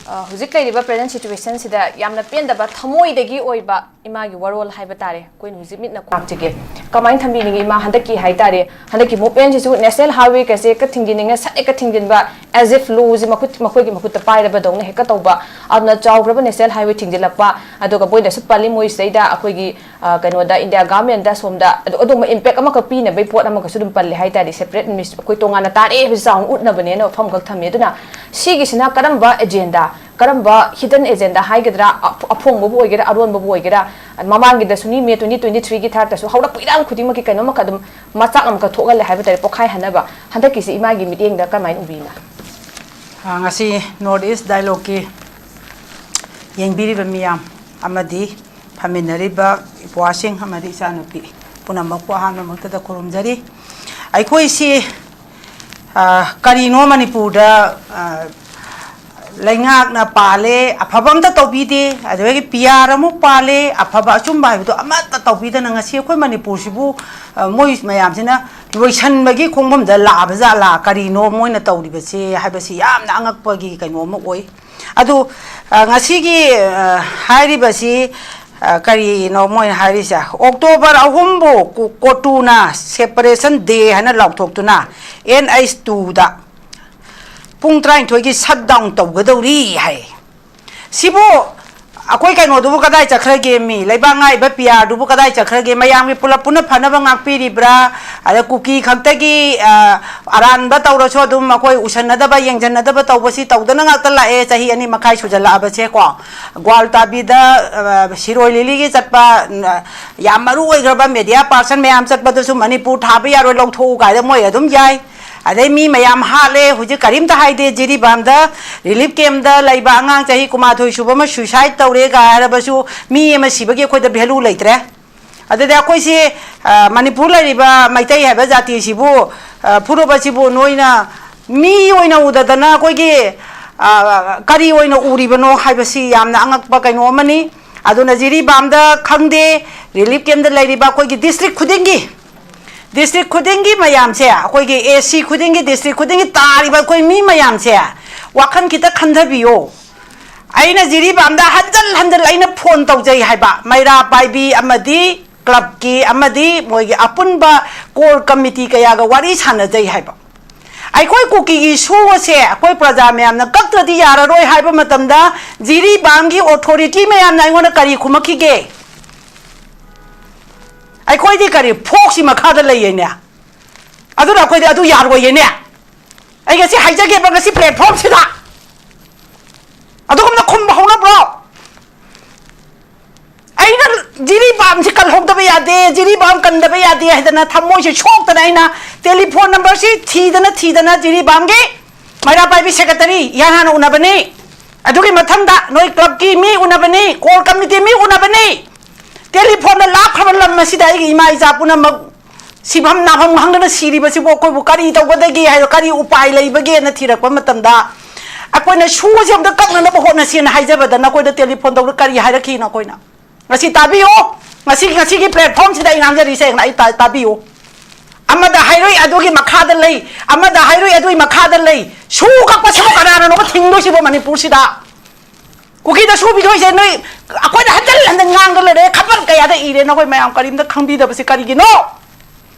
ꯑ, ꯍꯧꯖꯤꯛ ꯂꯩꯔꯤꯕ ꯄ꯭ꯔꯦꯖꯦꯟ ꯁꯤꯆꯨꯋꯦꯁꯟꯁꯤꯗ ꯌꯥꯝꯅ ꯄꯦꯟꯗꯕ ꯊꯃꯣꯏꯗꯒꯤ ꯑꯣꯏꯕ ꯏꯃꯥꯒꯤ ꯋꯥꯔꯣꯜ ꯍꯥꯏꯕ ꯇꯥꯔꯦ ꯑꯩꯈꯣꯏꯅ ꯍꯧꯖꯤꯛ ꯃꯤꯠꯅ ꯈꯨ-, ꯂꯥꯛꯆꯒꯦ꯫ ꯀꯃꯥꯏꯅ ꯊꯝꯕꯤꯅꯤꯡꯉꯤ ꯏꯃꯥ? ꯍꯟꯗꯛꯀꯤ ꯍꯥꯏ ꯇꯥꯔꯦ, ꯍꯟꯗꯛꯀꯤ ꯃꯨꯚꯃꯦꯟꯁꯤꯁꯨ ꯅꯦꯁꯅꯦꯜ ꯍꯥꯏꯋꯦꯒꯁꯦ ꯍꯦꯛꯇ ꯊꯤꯡꯖꯤꯟꯅꯤꯡꯉꯦ, ꯁꯠ ꯍꯦꯛꯇ ꯊꯤꯡꯖꯤꯟꯕ, as if ꯂꯣꯁꯤ ꯃꯈꯨꯠ, ꯃꯈꯣꯏꯒꯤ ꯃꯈꯨꯠꯇ ꯄꯥꯏꯔꯕꯗꯧꯅ ꯍꯦꯛꯇ ꯇꯧꯕ꯫ ꯑꯗꯨꯅ ꯆꯥꯎꯈ꯭ꯔꯕ ꯅꯦꯁꯅꯦꯜ ꯍꯥꯏꯋꯦ ꯊꯤꯡꯖꯤꯜꯂꯛꯄ, ꯑꯗꯨꯒ ꯃꯣꯏꯅꯁꯨ ꯄꯜꯂꯤ, ꯃꯣꯏꯁꯤꯗꯩꯗ ꯑꯩꯈꯣꯏꯒꯤ, ꯑ, ꯀꯩꯅꯣꯗ, ꯏꯟꯗꯤꯌꯥ ꯒꯚꯔꯟꯃꯦꯟꯠꯇ ꯁꯣꯝꯗ ꯑꯗꯨ-, ꯑꯗꯨꯝꯕ ꯏꯝꯄꯦꯛ ꯑꯃꯈꯛ ꯄꯤꯅꯕꯒꯤ ꯄꯣꯠ ꯑꯃꯈꯛꯁꯨ ꯑꯗꯨꯝ ꯄꯜꯂꯦ ꯍꯥꯏ ꯇꯥꯔꯦ, ꯁꯦꯄꯔꯦꯠ ꯃꯤꯅꯤꯁ-, ꯑꯩꯈꯣꯏ ꯇꯣꯉꯥꯟꯅ ꯇꯥꯔꯛꯑꯦ ꯍꯥꯏꯕꯁꯤ ꯆꯥꯎꯅ ꯎꯠꯅꯕꯅꯦꯅ ꯃꯐꯝ ꯈꯛ ꯊꯝꯃꯤ꯫ ꯑꯗꯨꯅ ꯁꯤꯒꯤꯁꯤꯅ ꯀꯔꯝꯕ ꯑꯦꯖꯦꯟꯗꯥ, ꯀꯔꯝꯕ ꯍꯤꯗꯟ ꯑꯦꯖꯦꯟꯗꯥ ꯍꯥꯏꯒꯗ꯭ꯔꯥ, ꯑꯐ-, ꯑꯐꯣꯡꯕꯕꯨ ꯑꯣꯏꯒꯦꯔꯥ, ꯑꯔꯣꯟꯕꯕꯨ ꯑꯣꯏꯒꯦꯔꯥ, ꯃꯃꯥꯡꯒꯤꯗꯁꯨꯅꯤ, ꯃꯦ ꯇ꯭ꯋꯦꯟꯇꯤ ꯇ꯭ꯋꯦꯟꯇꯤ ꯊ꯭ꯔꯤꯒꯤ ꯊꯥꯛꯇꯁꯨ ꯍꯧꯔꯛꯄ ꯏꯔꯥꯡ ꯈꯨꯗꯤꯡꯃꯛꯀꯤ ꯀꯩꯅꯣꯝꯃꯈꯛ ꯑꯗꯨꯝ ꯃꯆꯥꯛ ꯑꯃꯈꯛ ꯊꯣꯛꯍꯜꯂꯦ ꯍꯥꯏꯕ ꯇꯥꯔꯦ, ꯄꯣꯛꯈꯥꯏꯍꯟꯅꯕ꯫ ꯍꯟꯗꯛꯀꯤꯁꯤ ꯏꯃꯥꯒꯤ ꯃꯤꯠꯌꯦꯡꯗ ꯀꯔꯝꯍꯥꯏꯅ ꯎꯕꯤ, ꯏꯃꯥ? ꯑ, ꯉꯁꯤ ꯅꯣꯔꯠ ꯏꯁ ꯗꯥꯏꯂꯣꯒꯀꯤ ꯌꯦꯡꯕꯤꯔꯤꯕ ꯃꯤꯌꯥꯝ ꯑꯃꯗꯤ ꯐꯝꯃꯤꯟꯅꯔꯤꯕ ꯏꯄ꯭ꯋꯥꯁꯤꯡ ꯑꯃꯗꯤ ꯏꯆꯥꯅꯨꯄꯤ ꯄꯨꯝꯅꯃꯛꯄꯨ ꯑꯍꯥꯟꯕꯃꯛꯇꯗ ꯈꯨꯔꯨꯝꯖꯔꯤ꯫ ꯑꯩꯈꯣꯏꯁꯤ, ꯑ, ꯀꯔꯤꯅꯣ ꯃꯅꯤꯄꯨꯔꯗ, ꯑ, ꯂꯩꯉꯥꯛꯅ ꯄꯥꯜꯂꯦ, ꯑꯐꯕ ꯑꯝꯇ ꯇꯧꯕꯤꯗꯦ, ꯑꯗꯨꯗꯒꯤ ꯄꯤ ꯑꯥꯔ ꯑꯃꯨꯛ ꯄꯥꯜꯂꯦ, ꯑꯐꯕ ꯑꯆꯨꯝꯕ ꯍꯥꯏꯕꯗꯣ ꯑꯃꯠꯇ ꯇꯧꯕꯤꯗꯅ ꯉꯁꯤ ꯑꯩꯈꯣꯏ ꯃꯅꯤꯄꯨꯔꯁꯤꯕꯨ, ꯑ, ꯃꯣꯏ ꯃꯌꯥꯝꯁꯤꯅ ꯂꯣꯏꯁꯟꯕꯒꯤ ꯈꯣꯡꯐꯝꯗ ꯂꯥꯛꯑꯕ ꯖꯥꯠꯂꯥ, ꯀꯔꯤꯅꯣ ꯃꯣꯏꯅ ꯇꯧꯔꯤꯕꯁꯦ ꯍꯥꯏꯕꯁꯤ ꯌꯥꯝꯅ ꯑꯉꯛꯄꯒꯤ ꯀꯩꯅꯣ ꯑꯃ ꯑꯣꯏ꯫ ꯑꯗꯨ, ꯑ, ꯉꯁꯤꯒꯤ, ꯑ, ꯍꯥꯏꯔꯤꯕꯁꯤ, ꯑ, ꯀꯔꯤꯅꯣ ꯃꯣꯏꯅ ꯍꯥꯏꯔꯤꯁꯦ? ꯑꯣꯛꯇꯣꯕꯔ ꯑꯍꯨꯝꯕꯨ ꯀꯣ-, ꯀꯣꯇꯨꯅ separation day ꯍꯥꯏꯅ ꯂꯥꯎꯊꯣꯛꯇꯨꯅ N H two ꯗ ꯄꯨꯡ ꯇꯔꯥꯅꯤꯊꯣꯏꯒꯤ shutdown ꯇꯧꯒꯗꯧꯔꯤ ꯍꯥꯏ꯫ ꯁꯤꯕꯨ ꯑꯩꯈꯣꯏ ꯀꯩꯅꯣꯗꯨꯕꯨ ꯀꯗꯥꯏ ꯆꯠꯈ꯭ꯔꯒꯦ? ꯃꯤ ꯂꯩꯕꯥꯛ ꯉꯥꯛꯏꯕ P R ꯗꯨꯕꯨ ꯀꯗꯥꯏ ꯆꯠꯈ꯭ꯔꯒꯦ? ꯃꯌꯥꯝꯒꯤ ꯄꯨꯂꯞ ꯄꯨꯟꯅ ꯐꯅꯕ ꯉꯥꯛꯄꯤꯔꯤꯕ꯭ꯔꯥ? ꯑꯗ ꯀꯨꯀꯤ ꯈꯛꯇꯒꯤ, ꯑ, ꯑꯔꯥꯟꯕ ꯇꯧꯔꯁꯨ ꯑꯗꯨꯝ ꯑꯩꯈꯣꯏ ꯎꯁꯟꯅꯗꯕ, ꯌꯦꯡꯁꯤꯟꯅꯗꯕ ꯇꯧꯕꯁꯤ ꯇꯧꯗꯅ ꯉꯥꯛꯇ ꯂꯥꯛꯑꯦ, ꯆꯍꯤ ꯑꯅꯤ ꯃꯈꯥꯏ ꯁꯨꯖꯜꯂꯛꯑꯕꯁꯦꯀꯣ꯫ ꯒ꯭ꯋꯥꯜꯇꯥꯕꯤꯗ, ꯑ, ꯁꯤꯔꯣꯏ ꯂꯤꯂꯤꯒꯤ ꯆꯠꯄ, ꯑ, ꯌꯥꯝ ꯃꯔꯨ ꯑꯣꯏꯈ꯭ꯔꯕ media person ꯃꯌꯥꯝ ꯆꯠꯄꯗꯨꯁꯨ ꯃꯅꯤꯄꯨꯔ ꯊꯥꯕ ꯌꯥꯔꯣꯏ, ꯂꯧꯊꯣꯛꯎ ꯀꯥꯏꯗ ꯃꯣꯏ ꯑꯗꯨꯝ ꯌꯥꯏ꯫ ꯑꯗꯩ ꯃꯤ ꯃꯌꯥꯝ ꯍꯥꯠꯂꯦ, ꯍꯧꯖꯤꯛ ꯀꯔꯤꯝꯇ ꯍꯥꯏꯗꯦ꯫ ꯖꯤꯔꯤꯕꯥꯝꯗ relief camp ꯗ ꯂꯩꯕ ꯑꯉꯥꯡ ꯆꯍꯤ ꯀꯨꯟꯃꯥꯊꯣꯏ ꯁꯨꯕ ꯑꯃ suicide ꯇꯧꯔꯦ ꯀꯥꯏ ꯍꯥꯏꯔꯕꯁꯨ ꯃꯤ ꯑꯃ ꯁꯤꯕꯒꯤ ꯑꯩꯈꯣꯏꯗ value ꯂꯩꯇ꯭ꯔꯦ꯫ ꯑꯗꯨꯗꯤ ꯑꯩꯈꯣꯏꯁꯤ, ꯑ, ꯃꯅꯤꯄꯨꯔ ꯂꯩꯔꯤꯕ ꯃꯩꯇꯩ ꯍꯥꯏꯕ ꯖꯥꯇꯤꯁꯤꯕꯨ, ꯑ, ꯐꯨꯔꯨꯞ ꯑꯁꯤꯕꯨ ꯅꯣꯏꯅ ꯃꯤ ꯑꯣꯏꯅ ꯎꯗꯗꯅ ꯑꯩꯈꯣꯏꯒꯤ, ꯑ, ꯀꯔꯤ ꯑꯣꯏꯅ ꯎꯔꯤꯕꯅꯣ ꯍꯥꯏꯕꯁꯤ ꯌꯥꯝꯅ ꯑꯉꯛꯄ ꯀꯩꯅꯣ ꯑꯃꯅꯤ꯫ ꯑꯗꯨꯅ ꯖꯤꯔꯤꯕꯥꯝꯗ ꯈꯪꯗꯦ, relief camp ꯗ ꯂꯩꯔꯤꯕ ꯑꯩꯈꯣꯏꯒꯤ district ꯈꯨꯗꯤꯡꯒꯤ, district ꯈꯨꯗꯤꯡꯒꯤ ꯃꯌꯥꯝꯁꯦ, ꯑꯩꯈꯣꯏꯒꯤ A C ꯈꯨꯗꯤꯡꯒꯤ, district ꯈꯨꯗꯤꯡꯒꯤ ꯇꯥꯔꯤꯕ ꯑꯩꯈꯣꯏ ꯃꯤ ꯃꯌꯥꯝꯁꯦ ꯋꯥꯈꯜ ꯈꯤꯇ ꯈꯟꯊꯕꯤꯌꯣ꯫ ꯑꯩꯅ ꯖꯤꯔꯤꯕꯥꯝꯗ ꯍꯟꯖꯜ ꯍꯟꯖꯜ ꯑꯩꯅ phone ꯇꯧꯖꯩ ꯍꯥꯏꯕ, ꯃꯩꯔꯥ ꯄꯥꯏꯕꯤ ꯑꯃꯗꯤ club ꯀꯤ ꯑꯃꯗꯤ ꯃꯣꯏꯒꯤ ꯑꯄꯨꯟꯕ core committee ꯀꯌꯥꯒ ꯋꯥꯔꯤ ꯁꯥꯟꯅꯖꯩ ꯍꯥꯏꯕ꯫ ꯑꯩꯈꯣꯏ ꯀꯨꯀꯤꯒꯤ ꯁꯨ ꯑꯁꯦ ꯑꯩꯈꯣꯏ ꯄ꯭ꯔꯖꯥ ꯃꯌꯥꯝꯅ ꯀꯛꯇ꯭ꯔꯗꯤ ꯌꯥꯔꯔꯣꯏ ꯍꯥꯏꯕ ꯃꯇꯝꯗ ꯖꯤꯔꯤꯕꯥꯝꯒꯤ authority ꯃꯌꯥꯝꯅ ꯑꯩꯉꯣꯟꯗ ꯀꯔꯤ ꯈꯨꯝꯃꯛꯈꯤꯒꯦ? ꯑꯩꯈꯣꯏꯗꯤ ꯀꯔꯤ ꯐꯣꯛꯁꯤ ꯃꯈꯥꯗ ꯂꯩꯌꯦꯅꯦ? ꯑꯗꯨꯅ ꯑꯩꯈꯣꯏꯗꯤ ꯑꯗꯨ ꯌꯥꯔꯣꯏꯌꯦꯅꯦ꯫ ꯑꯩ ꯉꯁꯤ ꯍꯥꯏꯖꯒꯦꯕ, ꯉꯁꯤ platform ꯁꯤꯗ ꯑꯗꯨꯒꯨꯝꯅ ꯈꯨꯝꯕ ꯍꯧꯅꯕ꯭ꯔꯣ? ꯑꯩꯅ ꯖꯤꯔꯤꯕꯥꯝꯁꯤ ꯀꯜꯍꯧꯗꯕ ꯌꯥꯗꯦ, ꯖꯤꯔꯤꯕꯥꯝ ꯀꯟꯗꯕ ꯌꯥꯗꯦ ꯍꯥꯏꯗꯅ ꯊꯃꯣꯏꯁꯦ ꯁꯣꯛꯇꯅ ꯑꯩꯅ telephone number ꯁꯤ ꯊꯤꯗꯅ ꯊꯤꯗꯅ ꯖꯤꯔꯤꯕꯥꯝꯒꯤ ꯃꯩꯔꯥ ꯄꯥꯏꯕꯤ secretary ꯏꯍꯥꯟ ꯍꯥꯟꯅ ꯎꯅꯕꯅꯤ꯫ ꯑꯗꯨꯒꯤ ꯃꯊꯪꯗ ꯅꯣꯏ club ꯀꯤ ꯃꯤ ꯎꯅꯕꯅꯤ, core committee ꯃꯤ ꯎꯅꯕꯅꯤ꯫ Telephone ꯗ ꯂꯥꯞꯈ꯭ꯔꯕ ꯂꯝ ꯑꯁꯤꯗ ꯑꯩꯒꯤ ꯏꯃꯥ ꯏꯆꯥ ꯄꯨꯝꯅꯃꯛ ꯁꯤꯐꯝ ꯅꯥꯐꯝ ꯈꯪꯗꯅ ꯁꯤꯔꯤꯕꯁꯤꯕꯨ ꯑꯩꯈꯣꯏꯕꯨ ꯀꯔꯤ ꯇꯧꯒꯗꯒꯦ ꯍꯥꯏꯕ, ꯀꯔꯤ ꯎꯄꯥꯏ ꯂꯩꯕꯒꯦꯅ ꯊꯤꯔꯛꯄ ꯃꯇꯝꯗ, ꯑꯩꯈꯣꯏꯅ ꯁꯨ ꯑꯁꯤ ꯑꯝꯇ ꯀꯛꯅꯅꯕ ꯍꯣꯠꯅꯁꯦꯅ ꯍꯥꯏꯖꯕꯗ ꯅꯈꯣꯏꯗ telephone ꯇꯧꯗ ꯀꯔꯤ ꯍꯥꯏꯔꯛꯈꯤꯅꯣ? ꯑꯩꯈꯣꯏꯅ ꯉꯁꯤ ꯇꯥꯕꯤꯌꯨ, ꯉꯁꯤ, ꯉꯁꯤꯒꯤ platform ꯁꯤꯗ ꯑꯩ ꯉꯥꯡꯖꯔꯤꯁꯦ ꯑꯩ ꯇꯥ-, ꯇꯥꯕꯤꯌꯨ꯫ ꯑꯃꯗ ꯍꯥꯏꯔꯨꯏ ꯑꯗꯨꯒꯤ ꯃꯈꯥꯗ ꯂꯩ, ꯑꯃꯗ ꯍꯥꯏꯔꯨꯏ ꯑꯗꯨꯒꯤ ꯃꯈꯥꯗ ꯂꯩ꯫ ꯁꯨ ꯀꯛꯄꯁꯤꯕꯨ ꯀꯅꯥꯅꯅꯣꯕ ꯊꯤꯡꯗꯣꯏꯁꯤꯕꯣ ꯃꯅꯤꯄꯨꯔꯁꯤꯗ? ꯀꯨꯀꯤꯗ ꯁꯨ ꯄꯤꯊꯣꯛꯏꯁꯦ ꯅꯣꯏ, ꯑꯩꯈꯣꯏꯅ ꯍꯟꯖꯤꯟ ꯍꯟꯖꯤꯟ ꯉꯥꯡꯗ ꯂꯩꯔꯦ, ꯈꯕꯔ ꯀꯌꯥꯗ ꯏꯔꯦ, ꯅꯈꯣꯏ ꯃꯌꯥꯝ ꯀꯔꯤꯝꯇ ꯈꯪꯕꯤꯗꯕꯁꯤ ꯀꯔꯤꯒꯤꯅꯣ?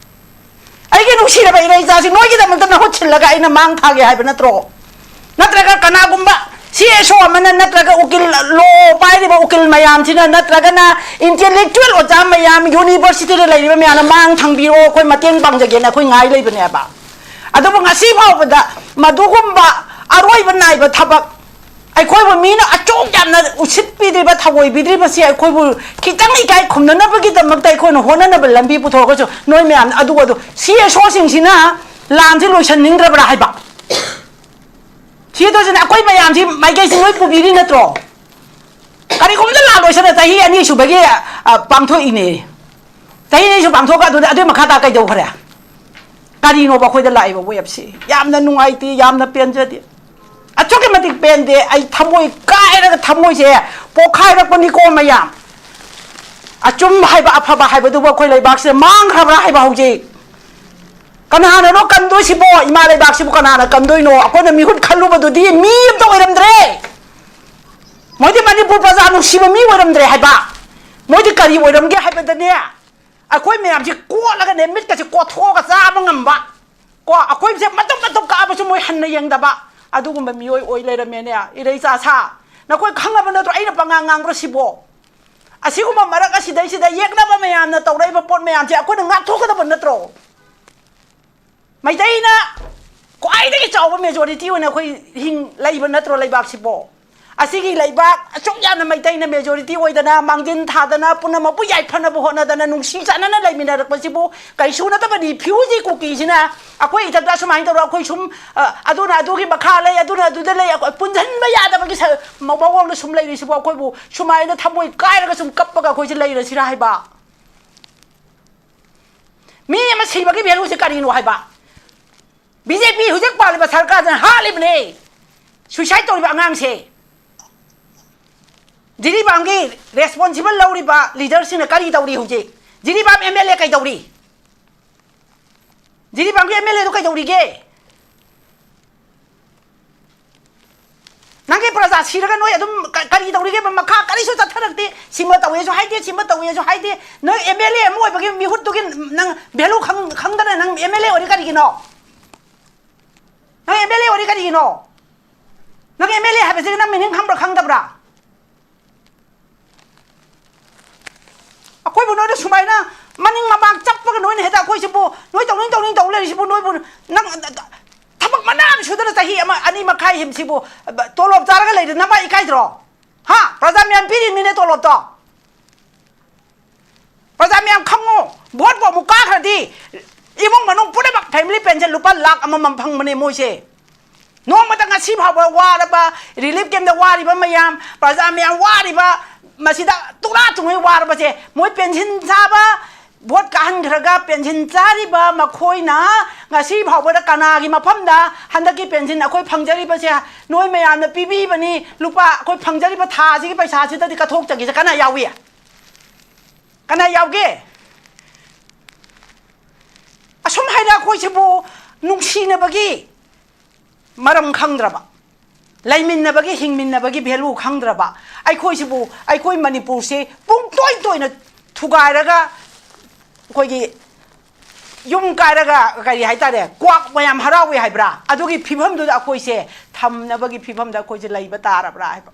ꯑꯩꯒꯤ ꯅꯨꯡꯁꯤꯔꯕ ꯏꯔꯩ ꯏꯆꯥꯁꯤ ꯅꯣꯏꯒꯤꯗꯃꯛꯇ ꯅꯍꯨꯠ ꯁꯤꯜꯂꯒ ꯑꯩꯅ ꯃꯥꯡ ꯊꯥꯒꯦ ꯍꯥꯏꯕ ꯅꯠꯇ꯭ꯔꯣ? ꯅꯠꯇ꯭ꯔꯒ ꯀꯅꯥꯒꯨꯝꯕ ꯁꯤ ꯑꯦꯁ ꯑꯣ ꯑꯃꯅ, ꯅꯠꯇ꯭ꯔꯒ ꯎꯀꯤꯜ, ꯂꯣ ꯄꯥꯏꯔꯤꯕ ꯎꯀꯤꯜ ꯃꯌꯥꯝꯁꯤꯅ, ꯅꯠꯇ꯭ꯔꯒꯅ ꯏꯟꯇꯦꯂꯦꯛꯆꯨꯋꯦꯜ ꯑꯣꯖꯥ ꯃꯌꯥꯝ, ꯌꯨꯅꯤꯚꯔꯁꯤꯇꯤꯗ ꯂꯩꯔꯤꯕ ꯃꯌꯥꯝꯅ ꯃꯥꯡ ꯊꯪꯕꯤꯔꯣ, ꯑꯩꯈꯣꯏ ꯃꯇꯦꯡ ꯄꯥꯡꯖꯒꯦꯅ ꯑꯩꯈꯣꯏ ꯉꯥꯏ ꯂꯩꯕꯅꯦꯕ꯫ ꯑꯗꯨꯕꯨ ꯉꯁꯤ ꯐꯥꯎꯕꯗ ꯃꯗꯨꯒꯨꯝꯕ ꯑꯔꯣꯏꯕ ꯅꯥꯏꯕ ꯊꯕꯛ, ꯑꯩꯈꯣꯏꯕꯨ ꯃꯤꯅ ꯑꯆꯧ ꯌꯥꯝꯅ ꯎꯁꯤꯠꯄꯤꯗ꯭ꯔꯤꯕ, ꯊꯑꯣꯏꯕꯤꯗ꯭ꯔꯤꯕ, ꯁꯤ ꯑꯩꯈꯣꯏꯕꯨ ꯈꯤꯇꯪ ꯏꯀꯥꯏ ꯈꯨꯝꯅꯅꯕꯒꯤꯗꯃꯛꯇ ꯑꯩꯈꯣꯏꯅ ꯍꯣꯠꯅꯅꯕ ꯂꯝꯕꯤ ꯄꯨꯊꯣꯛꯑꯒꯁꯨ, ꯅꯣꯏ ꯃꯌꯥꯝ ꯑꯗꯨ, ꯑꯗꯨ ꯁꯤ ꯑꯦꯁ ꯑꯣꯁꯤꯡꯁꯤꯅ ꯂꯥꯟꯁꯤ ꯂꯣꯏꯁꯟꯅꯤꯡꯗ꯭ꯔꯕ꯭ꯔꯥ ꯍꯥꯏꯕ? ꯁꯤ ꯑꯦꯁ ꯑꯣꯁꯤꯅ ꯑꯩꯈꯣꯏ ꯃꯌꯥꯝꯁꯤ ꯃꯥꯏꯀꯩꯁꯤ ꯂꯣꯏ ꯄꯨꯕꯤꯔꯤ ꯅꯠꯇ꯭ꯔꯣ? ꯀꯔꯤꯒꯨꯝꯕꯗ ꯂꯥꯟ ꯂꯣꯏꯁꯟꯅ ꯆꯍꯤ ꯑꯅꯤ ꯁꯨꯕꯒꯤ, ꯑ, ꯄꯥꯡꯊꯣꯛꯏꯅꯦ꯫ ꯆꯍꯤ ꯑꯅꯤ ꯁꯨꯕ ꯄꯥꯡꯊꯣꯛꯑꯒ ꯑꯗꯨꯗ, ꯑꯗꯨꯏ ꯃꯈꯥ ꯇꯥ ꯀꯩꯗꯧꯈ꯭ꯔꯦ? ꯀꯔꯤꯅꯣꯕ ꯑꯩꯈꯣꯏꯗ ꯂꯥꯛꯏꯕ ꯋꯦꯞꯁꯤ? ꯌꯥꯝꯅ ꯅꯨꯡꯉꯥꯏꯇꯦ, ꯌꯥꯝꯅ ꯄꯦꯟꯖꯗꯦ꯫ ꯑꯁꯨꯛꯀꯤ ꯃꯇꯤꯛ ꯄꯦꯟꯗꯦ꯫ ꯑꯩ ꯊꯃꯣꯏ ꯀꯥꯏꯔꯒ ꯊꯃꯣꯏꯁꯦ ꯄꯣꯛꯈꯥꯏꯔꯛꯄꯅꯤꯀꯣ ꯃꯌꯥꯝ꯫ ꯑꯆꯨꯝꯕ ꯍꯥꯏꯕ, ꯑꯐꯕ ꯍꯥꯏꯕꯗꯨꯕꯨ ꯑꯩꯈꯣꯏ ꯂꯩꯕꯥꯛꯁꯤꯗ ꯃꯥꯡꯈ꯭ꯔꯕ꯭ꯔꯥ ꯍꯥꯏꯕ ꯍꯧꯖꯤꯛ? ꯀꯅꯥꯅꯅꯣ ꯀꯟꯗꯣꯏꯁꯤꯕꯣ? ꯏꯃꯥ ꯂꯩꯕꯥꯛꯁꯤꯕꯨ ꯀꯅꯥꯅ ꯀꯟꯗꯣꯏꯅꯣ? ꯑꯩꯈꯣꯏꯅ ꯃꯤꯍꯨꯠ ꯈꯜꯂꯨꯕꯗꯨꯗꯤ ꯃꯤ ꯑꯝꯇ ꯑꯣꯏꯔꯝꯗ꯭ꯔꯦ꯫ ꯃꯣꯏꯗꯤ ꯃꯅꯤꯄꯨꯔ ꯄ꯭ꯔꯖꯥ ꯅꯨꯡꯁꯤꯕ ꯃꯤ ꯑꯣꯏꯔꯝꯗ꯭ꯔꯦ ꯍꯥꯏꯕ꯫ ꯃꯣꯏꯗꯤ ꯀꯔꯤ ꯑꯣꯏꯔꯝꯒꯦ ꯍꯥꯏꯕꯗꯅꯦ, ꯑꯩꯈꯣꯏ ꯃꯌꯥꯝꯁꯤ ꯀꯣꯠꯂꯒꯅꯦ, ꯃꯤꯠꯀꯁꯦ ꯀꯣꯠꯊꯣꯛꯑꯒ ꯆꯥꯕ ꯉꯝꯕ, ꯀꯣ, ꯑꯩꯈꯣꯏꯁꯦ ꯃꯇꯨꯝ ꯃꯇꯨꯝ ꯀꯛꯑꯕꯁꯨ ꯃꯣꯏ ꯍꯟꯅ ꯌꯦꯡꯗꯕ, ꯑꯗꯨꯒꯨꯝꯕ ꯃꯤꯑꯣꯏ ꯑꯣꯏ ꯂꯩꯔꯝꯃꯦꯅꯦ꯫ ꯏꯔꯩ ꯆꯥꯁꯥ, ꯅꯈꯣꯏ ꯈꯪꯉꯕ ꯅꯠꯇ꯭ꯔꯣ ꯑꯩꯅ ꯄꯉꯥꯡ ꯉꯥꯡꯕ꯭ꯔꯣ ꯁꯤꯕꯣ? ꯑꯁꯤꯒꯨꯝꯕ ꯃꯔꯛ ꯑꯁꯤꯗꯩꯁꯤꯗ ꯌꯦꯛꯅꯕ ꯃꯌꯥꯝꯅ ꯇꯧꯔꯛꯏꯕ ꯄꯣꯠ ꯃꯌꯥꯝꯁꯦ ꯑꯩꯈꯣꯏꯅ ꯉꯥꯛꯊꯣꯛꯀꯗꯕ ꯅꯠꯇ꯭ꯔꯣ? ꯃꯩꯇꯩꯅ ꯈ꯭ꯋꯥꯏꯗꯒꯤ ꯆꯥꯎꯕ ꯃꯦꯖꯣꯔꯤꯇꯤ ꯑꯣꯏꯅ ꯑꯩꯈꯣꯏ ꯍꯤꯡ ꯂꯩꯕ ꯅꯠꯇ꯭ꯔꯣ ꯂꯩꯕꯥꯛꯁꯤꯕꯣ? ꯑꯁꯤꯒꯤ ꯂꯩꯕꯥꯛ ꯑꯁꯨꯛ ꯌꯥꯝꯅ ꯃꯩꯇꯩꯅ ꯃꯦꯖꯣꯔꯤꯇꯤ ꯑꯣꯏꯗꯅ, ꯃꯥꯡꯖꯤꯟ ꯊꯥꯗꯅ, ꯄꯨꯝꯅꯃꯛꯄꯨ ꯌꯥꯏꯐꯅꯕ ꯍꯣꯠꯅꯗꯅ, ꯅꯨꯡꯁꯤ ꯆꯥꯟꯅꯅ ꯂꯩꯃꯤꯟꯅꯔꯛꯄꯁꯤꯕꯨ ꯀꯩꯁꯨ ꯅꯠꯇꯕꯅꯤ꯫ ꯐꯤꯌꯨꯖꯤ ꯀꯨꯀꯤꯁꯤꯅ ꯑꯩꯈꯣꯏ ꯏꯊꯛꯇ ꯑꯁꯨꯃꯥꯏꯅ ꯇꯧꯔ ꯑꯩꯈꯣꯏ ꯁꯨꯝ, ꯑ, ꯑꯗꯨꯅ ꯑꯗꯨꯒꯤ ꯃꯈꯥ ꯂꯩ, ꯑꯗꯨꯅ ꯑꯗꯨꯗ ꯂꯩ, ꯑꯩꯈꯣꯏ ꯄꯨꯟꯁꯤꯟꯕ ꯌꯥꯗꯕꯒꯤ ꯁ-, ꯃ-, ꯃꯑꯣꯡꯗ ꯁꯨꯝ ꯂꯩꯔꯤꯁꯤꯕꯨ ꯑꯩꯈꯣꯏꯕꯨ ꯁꯨꯃꯥꯏꯅ ꯊꯃꯣꯏ ꯀꯥꯏꯔꯒ ꯁꯨꯝ ꯀꯞꯄꯒ ꯑꯩꯈꯣꯏꯁꯦ ꯂꯩꯔꯁꯤꯔꯥ ꯍꯥꯏꯕ? ꯃꯤ ꯑꯃ ꯁꯤꯕꯒꯤ ꯚꯦꯂꯨꯁꯦ ꯀꯔꯤꯅꯣ ꯍꯥꯏꯕ? ꯕꯤ ꯖꯦ ꯄꯤ ꯍꯧꯖꯤꯛ ꯄꯥꯜꯂꯤꯕ ꯁꯔꯀꯥꯔꯁꯤꯅ ꯍꯥꯠꯂꯤꯕꯅꯦ꯫ ꯁꯨꯏꯁꯥꯏꯠ ꯇꯧꯔꯤꯕ ꯑꯉꯥꯡꯁꯦ꯫ ꯖꯤꯔꯤꯕꯥꯝꯒꯤ ꯔꯦꯁꯄꯣꯟꯁꯤꯕꯜ ꯂꯧꯔꯤꯕ ꯂꯤꯗꯔꯁꯤꯡꯅ ꯀꯔꯤ ꯇꯧꯔꯤ ꯍꯧꯖꯤꯛ? ꯖꯤꯔꯤꯕꯥꯝ ꯑꯦꯝ ꯑꯦꯜ ꯑꯦ ꯀꯩꯗꯧꯔꯤ? ꯖꯤꯔꯤꯕꯥꯝꯒꯤ ꯑꯦꯝ ꯑꯦꯜ ꯑꯦꯗꯣ ꯀꯩꯗꯧꯔꯤꯒꯦ? ꯅꯪꯒꯤ ꯄ꯭ꯔꯖꯥ ꯁꯤꯔꯒ ꯅꯣꯏ ꯑꯗꯨꯝ ꯀ- ꯀꯔꯤ ꯇꯧꯔꯤꯒꯦ? ꯃꯈꯥ ꯀꯔꯤꯁꯨ ꯆꯠꯊꯔꯛꯇꯦ꯫ ꯁꯤꯃ ꯇꯧꯋꯦꯁꯨ ꯍꯥꯏꯗꯦ, ꯁꯤꯃ ꯇꯧꯋꯦꯁꯨ ꯍꯥꯏꯗꯦ꯫ ꯅꯣꯏ ꯑꯦꯝ ꯑꯦꯜ ꯑꯦ ꯑꯃ ꯑꯣꯏꯕꯒꯤ ꯃꯤꯍꯨꯠꯇꯨꯒꯤ ꯅꯪ ꯚꯦꯂꯨ ꯈꯪꯗꯅ ꯅꯪ ꯑꯦꯝ ꯑꯦꯜ ꯑꯦ ꯑꯣꯏꯔꯤ ꯀꯔꯤꯒꯤꯅꯣ? ꯅꯪ ꯑꯦꯝ ꯑꯦꯜ ꯑꯦ ꯑꯣꯏꯔꯤ ꯀꯔꯤꯒꯤꯅꯣ? ꯅꯪ ꯑꯦꯝ ꯑꯦꯜ ꯑꯦ ꯍꯥꯏꯕꯁꯤꯒꯤ ꯅꯪ ꯃꯤꯅꯤꯡ ꯈꯪꯕ꯭ꯔꯥ ꯈꯪꯗꯕ꯭ꯔꯥ? ꯑꯩꯈꯣꯏꯕꯨ ꯅꯣꯏꯅ ꯁꯨꯃꯥꯏꯅ ꯃꯅꯤꯡ ꯃꯃꯥꯡ ꯆꯞꯄꯒ ꯅꯣꯏꯅ ꯍꯦꯛꯇ ꯑꯩꯈꯣꯏꯁꯤꯕꯨ ꯅꯣꯏ ꯇꯧꯅꯤꯡ ꯇꯧꯅꯤꯡ ꯇꯧ ꯂꯩꯔꯤꯁꯤꯕꯨ ꯅꯣꯏꯕꯨ ꯅꯪ ꯊꯕꯛ ꯃꯅꯥ ꯑꯃ ꯁꯨꯗꯅ ꯆꯍꯤ ꯑꯃ ꯑꯅꯤ ꯃꯈꯥꯏ ꯍꯤꯝꯁꯤꯕꯨ ꯇꯣꯂꯣꯞ ꯆꯥꯔꯒ ꯂꯩꯔꯦ, ꯅꯃꯥ ꯏꯀꯥꯏꯗ꯭ꯔꯣ? ꯍꯥ? ꯄ꯭ꯔꯖꯥ ꯃꯌꯥꯝ ꯄꯤꯔꯤꯕꯅꯤꯅꯦ ꯇꯣꯂꯣꯞꯇꯣ꯫ ꯄ꯭ꯔꯖꯥ ꯃꯌꯥꯝ ꯈꯪꯉꯨ, ꯚꯣꯠꯄꯨ ꯑꯃꯨꯛ ꯀꯥꯈ꯭ꯔꯗꯤ ꯏꯃꯨꯡ ꯃꯅꯨꯡ ꯄꯨꯝꯅꯃꯛ ꯐꯦꯃꯤꯂꯤ ꯄꯦꯟꯁꯟ ꯂꯨꯄꯥ ꯂꯥꯈ ꯑꯃꯃꯝ ꯐꯪꯕꯅꯦ ꯃꯣꯏꯁꯦ꯫ ꯅꯣꯡꯃꯇ ꯉꯁꯤ ꯐꯥꯎꯕ ꯋꯥꯔꯕ, ꯔꯤꯂꯤꯐ ꯀꯦꯝꯗ ꯋꯥꯔꯤꯕ ꯃꯌꯥꯝ, ꯄ꯭ꯔꯖꯥ ꯃꯌꯥꯝ ꯋꯥꯔꯤꯕ, ꯃꯁꯤꯗ ꯇꯨꯔꯥ ꯇꯨꯡꯉꯩ ꯋꯥꯔꯕꯁꯦ ꯃꯣꯏ ꯄꯦꯟꯁꯤꯟ ꯆꯥꯕ, ꯚꯣꯠ ꯀꯥꯍꯟꯈ꯭ꯔꯒ ꯄꯦꯟꯁꯤꯟ ꯆꯥꯔꯤꯕ ꯃꯈꯣꯏꯅ ꯉꯁꯤ ꯐꯥꯎꯕꯗ ꯀꯅꯥꯒꯤ ꯃꯐꯝꯗ ꯍꯟꯗꯛꯀꯤ ꯄꯦꯟꯁꯤꯟ ꯑꯩꯈꯣꯏ ꯐꯪꯖꯔꯤꯕꯁꯦ ꯅꯣꯏ ꯃꯌꯥꯝꯅ ꯄꯤꯕꯤꯕꯅꯤ, ꯂꯨꯄꯥ ꯑꯩꯈꯣꯏ ꯐꯪꯖꯔꯤꯕ ꯊꯥꯁꯤꯒꯤ ꯄꯩꯁꯥꯁꯤꯗꯗꯤ ꯀꯠꯊꯣꯛꯆꯒꯦꯁꯦ ꯀꯅꯥ ꯌꯥꯎꯏ? ꯀꯅꯥ ꯌꯥꯎꯒꯦ? ꯑꯁꯨꯝ ꯍꯥꯏꯅ ꯑꯩꯈꯣꯏꯁꯤꯕꯨ ꯅꯨꯡꯁꯤꯅꯕꯒꯤ ꯃꯔꯝ ꯈꯪꯗ꯭ꯔꯕ, ꯂꯩꯃꯤꯟꯅꯕꯒꯤ, ꯍꯤꯡꯃꯤꯟꯅꯕꯒꯤ ꯚꯦꯂꯨ ꯈꯪꯗ꯭ꯔꯕ, ꯑꯩꯈꯣꯏꯁꯤꯕꯨ, ꯑꯩꯈꯣꯏ ꯃꯅꯤꯄꯨꯔꯁꯦ ꯄꯨꯡ ꯇꯣꯏ ꯇꯣꯏꯅ ꯊꯨꯒꯥꯏꯔꯒ ꯑꯩꯈꯣꯏꯒꯤ ꯌꯨꯝ ꯀꯥꯏꯔꯒ ꯀꯔꯤ ꯍꯥꯏꯇꯥꯔꯦ, ꯀ꯭ꯋꯥꯛ ꯃꯌꯥꯝ ꯍꯔꯥꯎꯏ ꯍꯥꯏꯕ꯭ꯔꯥ, ꯑꯗꯨꯒꯤ ꯐꯤꯕꯝꯗꯨꯗ ꯑꯩꯈꯣꯏꯁꯦ ꯊꯝꯅꯕꯒꯤ ꯐꯤꯕꯝꯗ ꯑꯩꯈꯣꯏꯁꯦ ꯂꯩꯕ ꯇꯥꯔꯕ꯭ꯔꯥ ꯍꯥꯏꯕ꯫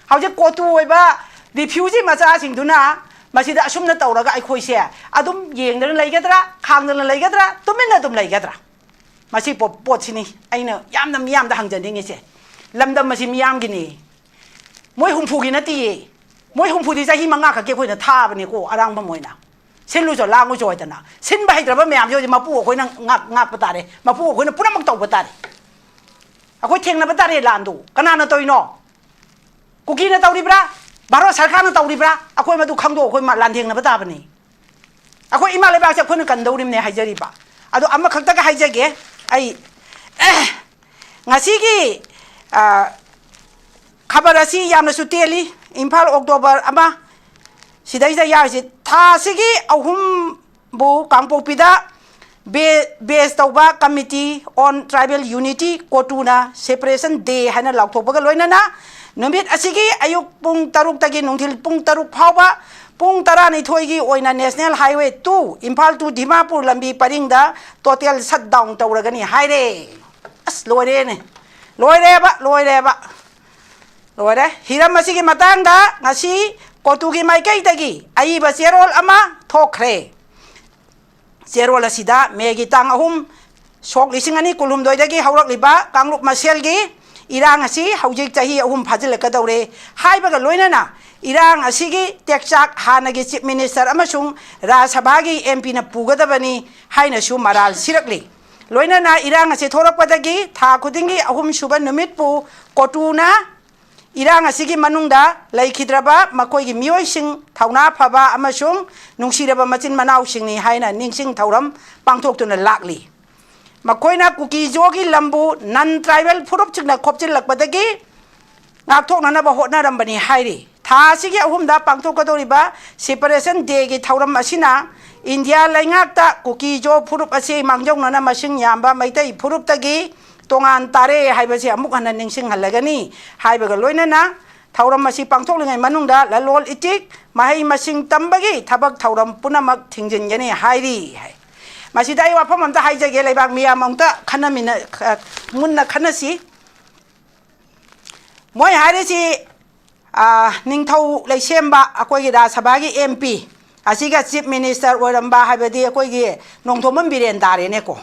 ꯍꯧꯖꯤꯛ ꯀꯣꯇꯨ ꯑꯣꯏꯕ ꯔꯤꯐ꯭ꯌꯨꯖꯤ ꯃꯆꯥꯁꯤꯡꯗꯨꯅ ꯃꯁꯤꯗ ꯑꯁꯨꯝꯅ ꯇꯧꯔꯒ ꯑꯩꯈꯣꯏꯁꯦ ꯑꯗꯨꯝ ꯌꯦꯡꯗꯅ ꯂꯩꯒꯗ꯭ꯔꯥ, ꯈꯥꯡꯗꯅ ꯂꯩꯒꯗ꯭ꯔꯥ, ꯇꯨꯃꯤꯟꯅ ꯑꯗꯨꯝ ꯂꯩꯒꯗ꯭ꯔꯥ? ꯃꯁꯤ ꯄꯣ- ꯄꯣꯠꯁꯤꯅꯤ ꯑꯩꯅ ꯌꯥꯝꯅ ꯃꯤꯌꯥꯝꯗ ꯍꯪꯖꯅꯤꯡꯉꯤꯁꯦ꯫ ꯂꯝꯗꯝ ꯑꯁꯤ ꯃꯤꯌꯥꯝꯒꯤꯅꯤ, ꯃꯣꯏ ꯍꯨꯝꯐꯨꯒꯤ ꯅꯠꯇꯤꯌꯦ꯫ ꯃꯣꯏ ꯍꯨꯝꯐꯨꯗꯤ ꯆꯍꯤ ꯃꯉꯥ ꯈꯛꯀꯤ ꯑꯩꯈꯣꯏꯅ ꯊꯥꯕꯅꯤꯀꯣ, ꯑꯔꯥꯡꯕꯝ ꯑꯣꯏꯅ꯫ ꯁꯤꯜꯂꯨꯆꯣ ꯂꯥꯡꯉꯨꯆꯣ ꯍꯥꯏꯗꯅ꯫ ꯁꯤꯟꯕ ꯍꯩꯇ꯭ꯔꯕ ꯃꯌꯥꯝꯁꯦ ꯍꯧꯖꯤꯛ ꯃꯄꯨ ꯑꯩꯈꯣꯏꯅ ꯉꯥꯛ- ꯉꯥꯛꯄ ꯇꯥꯔꯦ, ꯃꯄꯨ ꯑꯩꯈꯣꯏꯅ ꯄꯨꯝꯅꯃꯛ ꯇꯧꯕ ꯇꯥꯔꯦ꯫ ꯑꯩꯈꯣꯏ ꯊꯦꯡꯅꯕ ꯇꯥꯔꯦ ꯂꯥꯟꯗꯣ꯫ ꯀꯅꯥꯅ ꯇꯧꯔꯤꯅꯣ? ꯀꯨꯀꯤꯅ ꯇꯧꯔꯤꯕ꯭ꯔꯥ? ꯚꯥꯔꯠ ꯁꯔꯀꯥꯔꯅ ꯇꯧꯔꯤꯕ꯭ꯔꯥ? ꯑꯩꯈꯣꯏ ꯃꯗꯨ ꯈꯪꯗꯣꯛ, ꯑꯩꯈꯣꯏ ꯃ- ꯂꯥꯟꯊꯦꯡꯅꯕ ꯇꯥꯕꯅꯤ꯫ ꯑꯩꯈꯣꯏ ꯏꯃꯥ ꯂꯩꯕꯥꯛꯁꯦ ꯑꯩꯈꯣꯏꯅ ꯀꯟꯗꯧꯔꯤꯕꯅꯦ ꯍꯥꯏꯖꯔꯤꯕ꯫ ꯑꯗꯣ ꯑꯃꯈꯛꯇꯒ ꯍꯥꯏꯖꯒꯦ ꯑꯩ, ꯉꯁꯤꯒꯤ, ꯑ, ꯈꯕꯔ ꯑꯁꯤ ꯌꯥꯝꯅꯁꯨ ꯇꯦꯜꯂꯤ꯫ ꯏꯝꯐꯥꯜ, ꯑꯣꯛꯇꯣꯕꯔ ꯑꯃ, ꯁꯤꯗꯩꯗ ꯌꯥꯎꯔꯤꯁꯤ, ꯊꯥ ꯑꯁꯤꯒꯤ ꯑꯍꯨꯝꯕꯨ ꯀꯥꯡꯄꯣꯛꯄꯤꯗ ꯕꯦ-, ꯕꯦꯁ ꯇꯧꯕ Committee on Tribal Unity, ꯀꯣꯇꯨꯅ Separation Day ꯍꯥꯏꯅ ꯂꯥꯎꯊꯣꯛꯄꯒ ꯂꯣꯏꯅꯅ ꯅꯨꯃꯤꯠ ꯑꯁꯤꯒꯤ ꯑꯌꯨꯛ ꯄꯨꯡ ꯇꯔꯨꯛꯇꯒꯤ ꯅꯨꯡꯊꯤꯜ ꯄꯨꯡ ꯇꯔꯨꯛ ꯐꯥꯎꯕ, ꯄꯨꯡ ꯇꯔꯥꯅꯤꯊꯣꯏꯒꯤ ꯑꯣꯏꯅ National Highway two, Imphal to Dimapur ꯂꯝꯕꯤ ꯄꯔꯤꯡꯗ total shutdown ꯇꯧꯔꯒꯅꯤ ꯍꯥꯏꯔꯦ꯫ ꯑꯁ, ꯂꯣꯏꯔꯦꯅꯦ, ꯂꯣꯏꯔꯦꯕ, ꯂꯣꯏꯔꯦꯕ, ꯂꯣꯏꯔꯦ꯫ ꯍꯤꯔꯝ ꯑꯁꯤꯒꯤ ꯃꯇꯥꯡꯗ ꯉꯁꯤ ꯀꯣꯇꯨꯒꯤ ꯃꯥꯏꯀꯩꯗꯒꯤ ꯑꯏꯕ ꯆꯦꯔꯣꯜ ꯑꯃ ꯊꯣꯛꯈ꯭ꯔꯦ꯫ ꯆꯦꯔꯣꯜ ꯑꯁꯤꯗ ꯃꯦꯒꯤ ꯇꯥꯡ ꯑꯍꯨꯝ, ꯁꯣꯛ ꯂꯤꯁꯤꯡ ꯑꯅꯤ ꯀꯨꯟꯍꯨꯝꯗꯣꯏꯗꯒꯤ ꯍꯧꯔꯛꯂꯤꯕ ꯀꯥꯡꯂꯨꯞ ꯃꯁꯦꯜꯒꯤ ꯏꯔꯥꯡ ꯑꯁꯤ ꯍꯧꯖꯤꯛ ꯆꯍꯤ ꯑꯍꯨꯝ ꯐꯥꯖꯤꯜꯂꯛꯀꯗꯧꯔꯦ ꯍꯥꯏꯕꯒ ꯂꯣꯏꯅꯅ, ꯏꯔꯥꯡ ꯑꯁꯤꯒꯤ ꯇꯦꯛꯆꯥꯛ ꯍꯥꯟꯅꯒꯤ Chief Minister ꯑꯃꯁꯨꯡ ꯔꯥꯖ꯭ꯌ ꯁꯚꯥꯒꯤ M Pꯅ ꯄꯨꯒꯗꯕꯅꯤ ꯍꯥꯏꯅꯁꯨ ꯃꯔꯥꯜ ꯁꯤꯔꯛꯂꯤ꯫ ꯂꯣꯏꯅꯅ ꯏꯔꯥꯡ ꯑꯁꯤ ꯊꯣꯛꯂꯛꯄꯗꯒꯤ ꯊꯥ ꯈꯨꯗꯤꯡꯒꯤ ꯑꯍꯨꯝꯁꯨꯕ ꯅꯨꯃꯤꯠꯄꯨ ꯀꯣꯇꯨꯅ ꯏꯔꯥꯡ ꯑꯁꯤꯒꯤ ꯃꯅꯨꯡꯗ ꯂꯩꯈꯤꯗ꯭ꯔꯕ ꯃꯈꯣꯏꯒꯤ ꯃꯤꯑꯣꯏꯁꯤꯡ, ꯊꯧꯅꯥ ꯐꯕ ꯑꯃꯁꯨꯡ ꯅꯨꯡꯁꯤꯔꯕ ꯃꯆꯤꯟ ꯃꯅꯥꯎꯁꯤꯡꯅꯤ ꯍꯥꯏꯅ ꯅꯤꯡꯁꯤꯡ ꯊꯧꯔꯝ ꯄꯥꯡꯊꯣꯛꯇꯨꯅ ꯂꯥꯛꯂꯤ꯫ ꯃꯈꯣꯏꯅ ꯀꯨꯀꯤ-ꯖꯣꯒꯤ ꯂꯝꯕꯨ non tribal ꯐꯨꯔꯨꯞꯁꯤꯡꯅ ꯈꯣꯞꯆꯤꯜꯂꯛꯄꯗꯒꯤ ꯉꯥꯛꯊꯣꯛꯅꯅꯕ ꯍꯣꯠꯅꯔꯝꯕꯅꯤ ꯍꯥꯏꯔꯤ꯫ ꯊꯥ ꯑꯁꯤꯒꯤ ꯑꯍꯨꯝꯗ ꯄꯥꯡꯊꯣꯛꯀꯗꯧꯔꯤꯕ Separation Dayꯒꯤ ꯊꯧꯔꯝ ꯑꯁꯤꯅ ꯏꯟꯗꯤꯌꯥ ꯂꯩꯉꯥꯛꯇ ꯀꯨꯀꯤ-ꯖꯣ ꯐꯨꯔꯨꯞ ꯑꯁꯤ ꯃꯥꯡꯖꯧꯅꯅ ꯃꯁꯤꯡ ꯌꯥꯝꯕ ꯃꯩꯇꯩ ꯐꯨꯔꯨꯞꯇꯒꯤ ꯇꯣꯉꯥꯟ ꯇꯥꯔꯦ ꯍꯥꯏꯕꯁꯤ ꯑꯃꯨꯛ ꯍꯟꯅ ꯅꯤꯡꯁꯤꯡꯍꯜꯂꯒꯅꯤ ꯍꯥꯏꯕꯒ ꯂꯣꯏꯅꯅ ꯊꯧꯔꯝ ꯑꯁꯤ ꯄꯥꯡꯊꯣꯛꯂꯤꯉꯩ ꯃꯅꯨꯡꯗ ꯂꯂꯣꯟ ꯏꯇꯤꯛ, ꯃꯍꯩ ꯃꯁꯤꯡ ꯇꯝꯕꯒꯤ ꯊꯕꯛ ꯊꯧꯔꯝ ꯄꯨꯝꯅꯃꯛ ꯊꯤꯡꯖꯤꯟꯒꯅꯤ ꯍꯥꯏꯔꯤ ꯍꯥꯏ꯫ ꯃꯁꯤꯗ ꯑꯩ ꯋꯥꯐꯝ ꯑꯝꯇ ꯍꯥꯏꯖꯒꯦ, ꯂꯩꯕꯥꯛ ꯃꯤꯌꯥꯝ ꯑꯃꯨꯛꯇ ꯈꯟꯅꯃꯤꯟꯅ-, ꯑ, ꯃꯨꯟꯅ ꯈꯟꯅꯁꯤ꯫ ꯃꯣꯏ ꯍꯥꯏꯔꯤꯁꯤ, ꯑ, ꯅꯤꯡꯊꯧ ꯂꯩꯁꯦꯝꯕ ꯑꯩꯈꯣꯏꯒꯤ ꯔꯥꯖ꯭ꯌ ꯁꯚꯥꯒꯤ M P ꯑꯁꯤꯒ Chief Minister ꯑꯣꯏꯔꯝꯕ ꯍꯥꯏꯕꯗꯤ ꯑꯩꯈꯣꯏꯒꯤ ꯅꯣꯡꯊꯣꯝꯕꯝ ꯕꯤꯔꯦꯟ ꯇꯥꯔꯦꯅꯦꯀꯣ꯫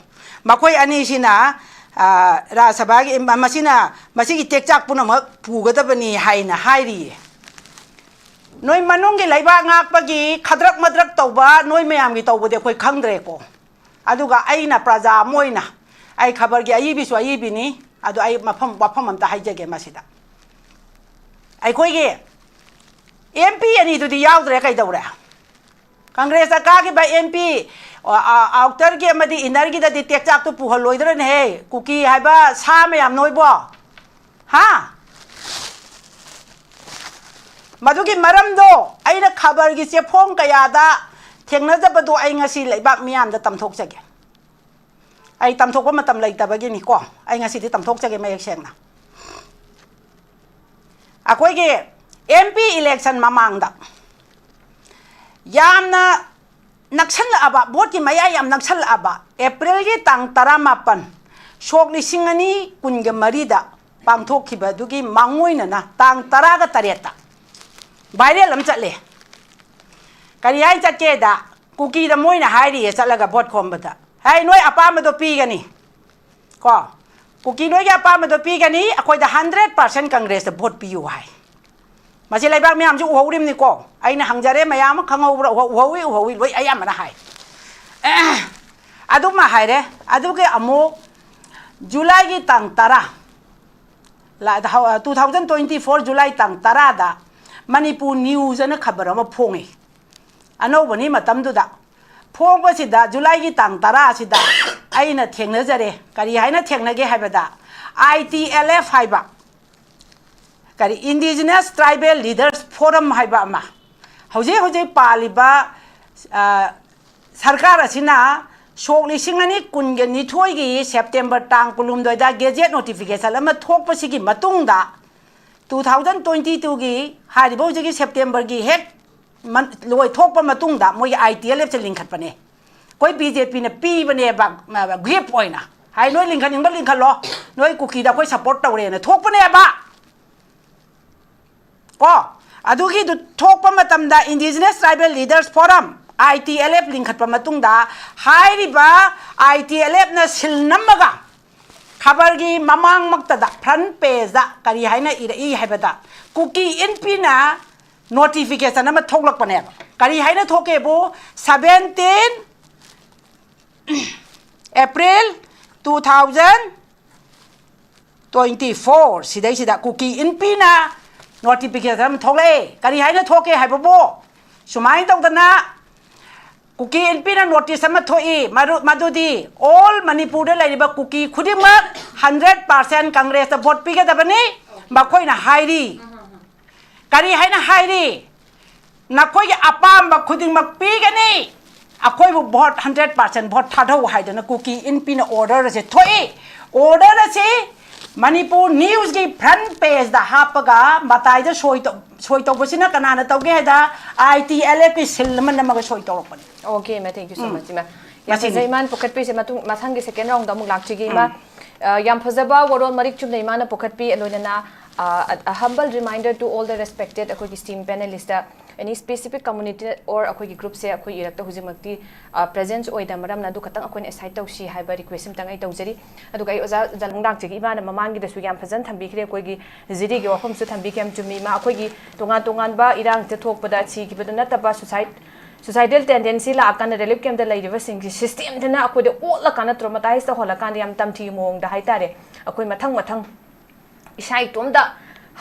ꯃꯈꯣꯏ ꯑꯅꯤꯁꯤꯅ, ꯑ, ꯔꯥꯖ꯭ꯌ ꯁꯚꯥꯒꯤ, ꯃ-, ꯃꯁꯤꯅ, ꯃꯁꯤꯒꯤ ꯇꯦꯛꯆꯥꯛ ꯄꯨꯝꯅꯃꯛ ꯄꯨꯒꯗꯕꯅꯤ ꯍꯥꯏꯅ ꯍꯥꯏꯔꯤꯌꯦ꯫ ꯅꯣꯏ ꯃꯅꯨꯡꯒꯤ ꯂꯩꯕꯥꯛ ꯉꯥꯛꯄꯒꯤ ꯈꯗ꯭ꯔꯛ ꯃꯗ꯭ꯔꯛ ꯇꯧꯕ ꯅꯣꯏ ꯃꯌꯥꯝꯒꯤ ꯇꯧꯕꯗꯤ ꯑꯩꯈꯣꯏ ꯈꯪꯗ꯭ꯔꯦꯀꯣ꯫ ꯑꯗꯨꯒ ꯑꯩꯅ ꯄ꯭ꯔꯖꯥ ꯑꯃ ꯑꯣꯏꯅ ꯑꯩ ꯈꯕꯔꯒꯤ ꯑꯏꯕꯤꯁꯨ ꯑꯏꯕꯤꯅꯤ, ꯑꯗꯣ ꯑꯩ ꯃꯐꯝ, ꯋꯥꯐꯝ ꯑꯝꯇ ꯍꯥꯏꯖꯒꯦ ꯃꯁꯤꯗ꯫ ꯑꯩꯈꯣꯏꯒꯤ M P ꯑꯅꯤꯗꯨꯗꯤ ꯌꯥꯎꯗ꯭ꯔꯦ, ꯀꯩꯗꯧꯔꯦ? ꯀꯪꯒ꯭ꯔꯦꯁꯇ ꯀꯥꯈꯤꯕ M P, ꯑ, ꯑ, outerꯒꯤ ꯑꯃꯗꯤ innerꯒꯤꯗꯗꯤ ꯇꯦꯛꯆꯥꯛꯇꯨ ꯄꯨꯍꯜꯂꯣꯏꯗ꯭ꯔꯅꯦꯍꯦ? ꯀꯨꯀꯤ ꯍꯥꯏꯕ ꯁꯥ ꯃꯌꯥꯝ ꯅꯣꯏꯕꯣ? ꯍꯥ? ꯃꯗꯨꯒꯤ ꯃꯔꯝꯗꯣ ꯑꯩꯅ ꯈꯕꯔꯒꯤ ꯆꯦꯐꯣꯡ ꯀꯌꯥꯗ ꯊꯦꯡꯅꯖꯕꯗꯣ ꯑꯩ ꯉꯁꯤ ꯂꯩꯕꯥꯛ ꯃꯤꯌꯥꯝꯗ ꯇꯝꯊꯣꯛꯆꯒꯦ꯫ ꯑꯩ ꯇꯝꯊꯣꯛꯄ ꯃꯇꯝ ꯂꯩꯇꯕꯒꯤꯅꯤꯀꯣ꯫ ꯑꯩ ꯉꯁꯤꯗꯤ ꯇꯝꯊꯣꯛꯆꯒꯦ ꯃꯌꯦꯛ ꯁꯦꯡꯅ꯫ ꯑꯩꯈꯣꯏꯒꯤ M P election ꯃꯃꯥꯡꯗ ꯌꯥꯝꯅ ꯅꯛꯁꯜꯂꯛꯑꯕ, ꯚꯣꯠꯀꯤ ꯃꯌꯥ ꯌꯥꯝ ꯅꯛꯁꯜꯂꯛꯑꯕ April ꯒꯤ ꯇꯥꯡ ꯇꯔꯥꯃꯥꯄꯟ, ꯁꯣꯛ ꯂꯤꯁꯤꯡ ꯑꯅꯤ ꯀꯨꯟꯒ ꯃꯔꯤꯗ ꯄꯥꯡꯊꯣꯛꯈꯤꯕ ꯑꯗꯨꯒꯤ ꯃꯥꯡꯑꯣꯏꯅꯅ ꯇꯥꯡ ꯇꯔꯥꯒ ꯇꯔꯦꯠꯇ viral ꯑꯃ ꯆꯠꯂꯦ꯫ ꯀꯔꯤ ꯍꯥꯏ ꯆꯠꯀꯦꯗ, ꯀꯨꯀꯤꯗ ꯃꯣꯏꯅ ꯍꯥꯏꯔꯤꯌꯦ ꯆꯠꯂꯒ ꯚꯣꯠ ꯈꯣꯝꯕꯗ, "ꯍꯥꯏ, ꯅꯣꯏ ꯑꯄꯥꯝꯕꯗꯣ ꯄꯤꯒꯅꯤ ꯀꯣ, ꯀꯨꯀꯤ ꯅꯣꯏꯒꯤ ꯑꯄꯥꯝꯕꯗꯣ ꯄꯤꯒꯅꯤ, ꯑꯩꯈꯣꯏꯗ hundred percent Congress ꯇ ꯚꯣꯠ ꯄꯤꯌꯨ" ꯍꯥꯏ꯫ ꯃꯁꯤ ꯂꯩꯕꯥꯛ ꯃꯌꯥꯝꯁꯨ ꯎꯍꯧꯔꯤꯕꯅꯤꯀꯣ꯫ ꯑꯩꯅ ꯍꯪꯖꯔꯦ, ꯃꯌꯥꯝ ꯑꯃ ꯈꯪꯍꯧꯕ꯭ꯔꯥ? ꯎꯍꯧ-, ꯎꯍꯧꯋꯤ, ꯎꯍꯧꯋꯤ, ꯎꯍꯧꯋꯤ, ꯂꯣꯏ ꯑꯌꯥꯝꯕꯅ ꯍꯥꯏ꯫ ꯑꯗꯨꯃ ꯍꯥꯏꯔꯦ꯫ ꯑꯗꯨꯒꯤ ꯑꯃꯨꯛ July ꯒꯤ ꯇꯥꯡ ꯇꯔꯥ, ꯂꯥ-, ꯍꯧ-, two thousand twenty four July ꯇꯥꯡ ꯇꯔꯥꯗ Manipur News ꯑꯅ ꯈꯕꯔ ꯑꯃ ꯐꯣꯡꯉꯤ꯫ ꯑꯅꯧꯕꯅꯤ ꯃꯇꯝꯗꯨꯗ꯫ ꯐꯣꯡꯕꯁꯤꯗ July ꯒꯤ ꯇꯥꯡ ꯇꯔꯥ ꯑꯁꯤꯗ ꯑꯩꯅ ꯊꯦꯡꯅꯖꯔꯦ꯫ ꯀꯔꯤ ꯍꯥꯏꯅ ꯊꯦꯡꯅꯒꯦ ꯍꯥꯏꯕꯗ, I T L F ꯍꯥꯏꯕ, ꯀꯔꯤ, Indigenous Tribal Leaders Forum ꯍꯥꯏꯕ ꯑꯃ, ꯍꯧꯖꯤꯛ ꯍꯧꯖꯤꯛ ꯄꯥꯜꯂꯤꯕ, ꯑ, ꯁꯔꯀꯥꯔ ꯑꯁꯤꯅ ꯁꯣꯛ ꯂꯤꯁꯤꯡ ꯑꯅꯤ ꯀꯨꯟꯒ ꯅꯤꯊꯣꯏꯒꯤ September ꯇꯥꯡ ꯀꯨꯟꯍꯨꯝꯗꯣꯏꯗ gazette notification ꯑꯃ ꯊꯣꯛꯄꯁꯤꯒꯤ ꯃꯇꯨꯡꯗ, two thousand twenty two ꯒꯤ ꯍꯥꯏꯔꯤꯕ ꯍꯧꯖꯤꯛꯀꯤ September ꯒꯤ ꯍꯦꯛ ꯃꯟ-, ꯂꯣꯏꯊꯣꯛꯄ ꯃꯇꯨꯡꯗ ꯃꯣꯏꯒꯤ I T L F ꯁꯦ ꯂꯤꯡꯈꯠꯄꯅꯦ꯫ ꯑꯩꯈꯣꯏ B J P ꯅ ꯄꯤꯕꯅꯦꯕ, ꯃ-, gift ꯑꯣꯏꯅ꯫ ꯍꯥꯏ, "ꯅꯣꯏ ꯂꯤꯡꯈꯠꯅꯤꯡꯕ ꯂꯤꯡꯈꯠꯂꯣ, ꯅꯣꯏ ꯀꯨꯀꯤꯗ ꯑꯩꯈꯣꯏ support ꯇꯧꯔꯦꯅ" ꯊꯣꯛꯄꯅꯦꯕ꯫ ꯀꯣ, ꯑꯗꯨꯒꯤꯗꯨ ꯊꯣꯛꯄ ꯃꯇꯝꯗ Indigenous Tribal Leaders Forum, I T L F, ꯂꯤꯡꯈꯠꯄ ꯃꯇꯨꯡꯗ ꯍꯥꯏꯔꯤꯕ I T L F ꯅ ꯁꯤꯜ ꯅꯝꯃꯒ ꯈꯕꯔꯒꯤ ꯃꯃꯥꯡꯃꯛꯇꯗ, front page ꯇ ꯀꯔꯤ ꯍꯥꯏꯅ ꯏꯔꯛꯏ ꯍꯥꯏꯕꯗ, ꯀꯨꯀꯤ ꯏꯟꯄꯤꯅ notification ꯑꯃ ꯊꯣꯛꯂꯛꯄꯅꯦꯕ꯫ ꯀꯔꯤ ꯍꯥꯏꯅ ꯊꯣꯛꯀꯦꯕꯨ, seventeen April two thousand twenty four ꯁꯤꯗꯩꯁꯤꯗ ꯀꯨꯀꯤ ꯏꯟꯄꯤꯅ notification ꯑꯃ ꯊꯣꯛꯂꯛꯑꯦ꯫ ꯀꯔꯤ ꯍꯥꯏꯅ ꯊꯣꯛꯀꯦ ꯍꯥꯏꯕꯕꯨ, ꯁꯨꯃꯥꯏꯅ ꯇꯧꯗꯅ ꯀꯨꯀꯤ ꯏꯟꯄꯤꯅ notice ꯑꯃ ꯊꯣꯛꯏ, ꯃꯔꯨ-, ꯃꯗꯨꯗꯤ all ꯃꯅꯤꯄꯨꯔꯗ ꯂꯩꯔꯤꯕ ꯀꯨꯀꯤ ꯈꯨꯗꯤꯡꯃꯛ hundred percent Congress ꯇ vote ꯄꯤꯒꯗꯕꯅꯤ, ꯃꯈꯣꯏꯅ ꯍꯥꯏꯔꯤ꯫ ꯀꯔꯤ ꯍꯥꯏꯅ ꯍꯥꯏꯔꯤ? "ꯅꯈꯣꯏꯒꯤ ꯑꯄꯥꯝꯕ ꯈꯨꯗꯤꯡꯃꯛ ꯄꯤꯒꯅꯤ, ꯑꯩꯈꯣꯏꯕꯨ ꯚꯣꯠ ꯍꯟꯗ꯭ꯔꯦꯠ ꯄꯥꯔꯁꯦꯟ ꯚꯣꯠ ꯊꯥꯗꯧ ꯍꯥꯏꯗꯅ ꯀꯨꯀꯤ ꯏꯟꯄꯤꯅ ꯑꯣꯔꯗꯔ ꯑꯁꯦ ꯊꯣꯛꯏ꯫ ꯑꯣꯔꯗꯔ ꯑꯁꯤ ꯃꯅꯤꯄꯨꯔ ꯅ꯭ꯌꯨꯁꯀꯤ ꯐ꯭ꯔꯟ ꯄꯦꯖꯇ ꯍꯥꯞꯄꯒ ꯃꯇꯥꯏꯗ ꯁꯣꯏ ꯇꯧ- ꯁꯣꯏ ꯇꯧꯕꯁꯤꯅ ꯀꯅꯥꯅ ꯇꯧꯒꯦ ꯍꯥꯏꯗ, ꯑꯥꯏ ꯇꯤ ꯑꯦꯜ ꯑꯦꯐꯀꯤ ꯁꯤꯜ ꯑꯃ ꯅꯝꯃꯒ ꯁꯣꯏ ꯇꯧꯔꯛꯄꯅꯤ꯫ Okay, ꯏꯃꯥ, thank you so um. much, ꯏꯃꯥ꯫ ꯌꯥꯝ ꯃꯁꯤꯅꯤ꯫ ꯐꯖꯩ, ꯏꯃꯥꯅ ꯄꯨꯈꯠꯄꯤꯔꯤꯁꯦ꯫ ꯃꯇꯨꯡ, ꯃꯊꯪꯒꯤ second round ꯑꯃꯨꯛ ꯂꯥꯛꯆꯒꯦ, ꯏꯃꯥ꯫ ꯎꯝ꯫ ꯑ, ꯌꯥꯝ ꯐꯖꯕ ꯋꯥꯔꯣꯜ ꯃꯔꯤꯛ ꯆꯨꯝꯅ ꯏꯃꯥꯅ ꯄꯨꯈꯠꯄꯤ, ꯂꯣꯏꯅꯅ, ꯑ, a humble reminder to all the respected ꯑꯩꯈꯣꯏꯒꯤ esteemed panelist, any specific community or ꯑꯩꯈꯣꯏꯒꯤ group ꯁꯦ ꯑꯩꯈꯣꯏ ꯏꯔꯛꯇ ꯍꯧꯖꯤꯛꯃꯛꯇꯤ, ꯑ, presence ꯑꯣꯏꯗ ꯃꯔꯝꯅ ꯑꯗꯨ ꯈꯛꯇꯪ ꯑꯩꯈꯣꯏꯅ aside ꯇꯧꯁꯤ ꯍꯥꯏꯕ request ꯑꯃꯇꯪ ꯑꯩ ꯇꯧꯖꯔꯤ꯫ ꯑꯗꯨꯒ ꯑꯩ ꯑꯣꯖꯥ ꯖꯂꯪ ꯂꯥꯛꯆꯒꯦ, ꯏꯃꯥꯅ ꯃꯃꯥꯡꯒꯤꯗꯁꯨ ꯌꯥꯝ ꯐꯖꯅ ꯊꯝꯕꯤꯈ꯭ꯔꯦ, ꯑꯩꯈꯣꯏꯒꯤ ꯖꯤꯔꯤꯒꯤ ꯋꯥꯐꯝꯁꯨ ꯊꯝꯕꯤꯈ꯭ꯔꯦ, ꯌꯥꯝ ꯆꯨꯝꯃꯤ ꯏꯃꯥ꯫ ꯑꯩꯈꯣꯏꯒꯤ ꯇꯣꯉꯥꯟ ꯇꯣꯉꯥꯟꯕ ꯏꯔꯥꯡꯁꯦ ꯊꯣꯛꯄꯗ ꯁꯤꯈꯤꯕꯗ ꯅꯠꯇꯕ suicide suicidal tendency ꯂꯥꯛꯑꯀꯥꯟꯗ relief camp ꯇ ꯂꯩꯔꯤꯕꯁꯤꯡꯁꯤ system ꯁꯤꯅ ꯑꯩꯈꯣꯏꯗ ꯑꯣꯠꯂꯀꯥꯟꯗ, traumatise ꯇꯧꯍꯜꯂꯀꯥꯟꯗ, ꯌꯥꯝ ꯇꯝꯊꯤꯕ ꯃꯑꯣꯡꯗ ꯍꯥꯏꯇꯥꯔꯦ, ꯑꯩꯈꯣꯏ ꯃꯊꯪ ꯃꯊꯪ ꯏꯁꯥ ꯏꯇꯣꯝꯇ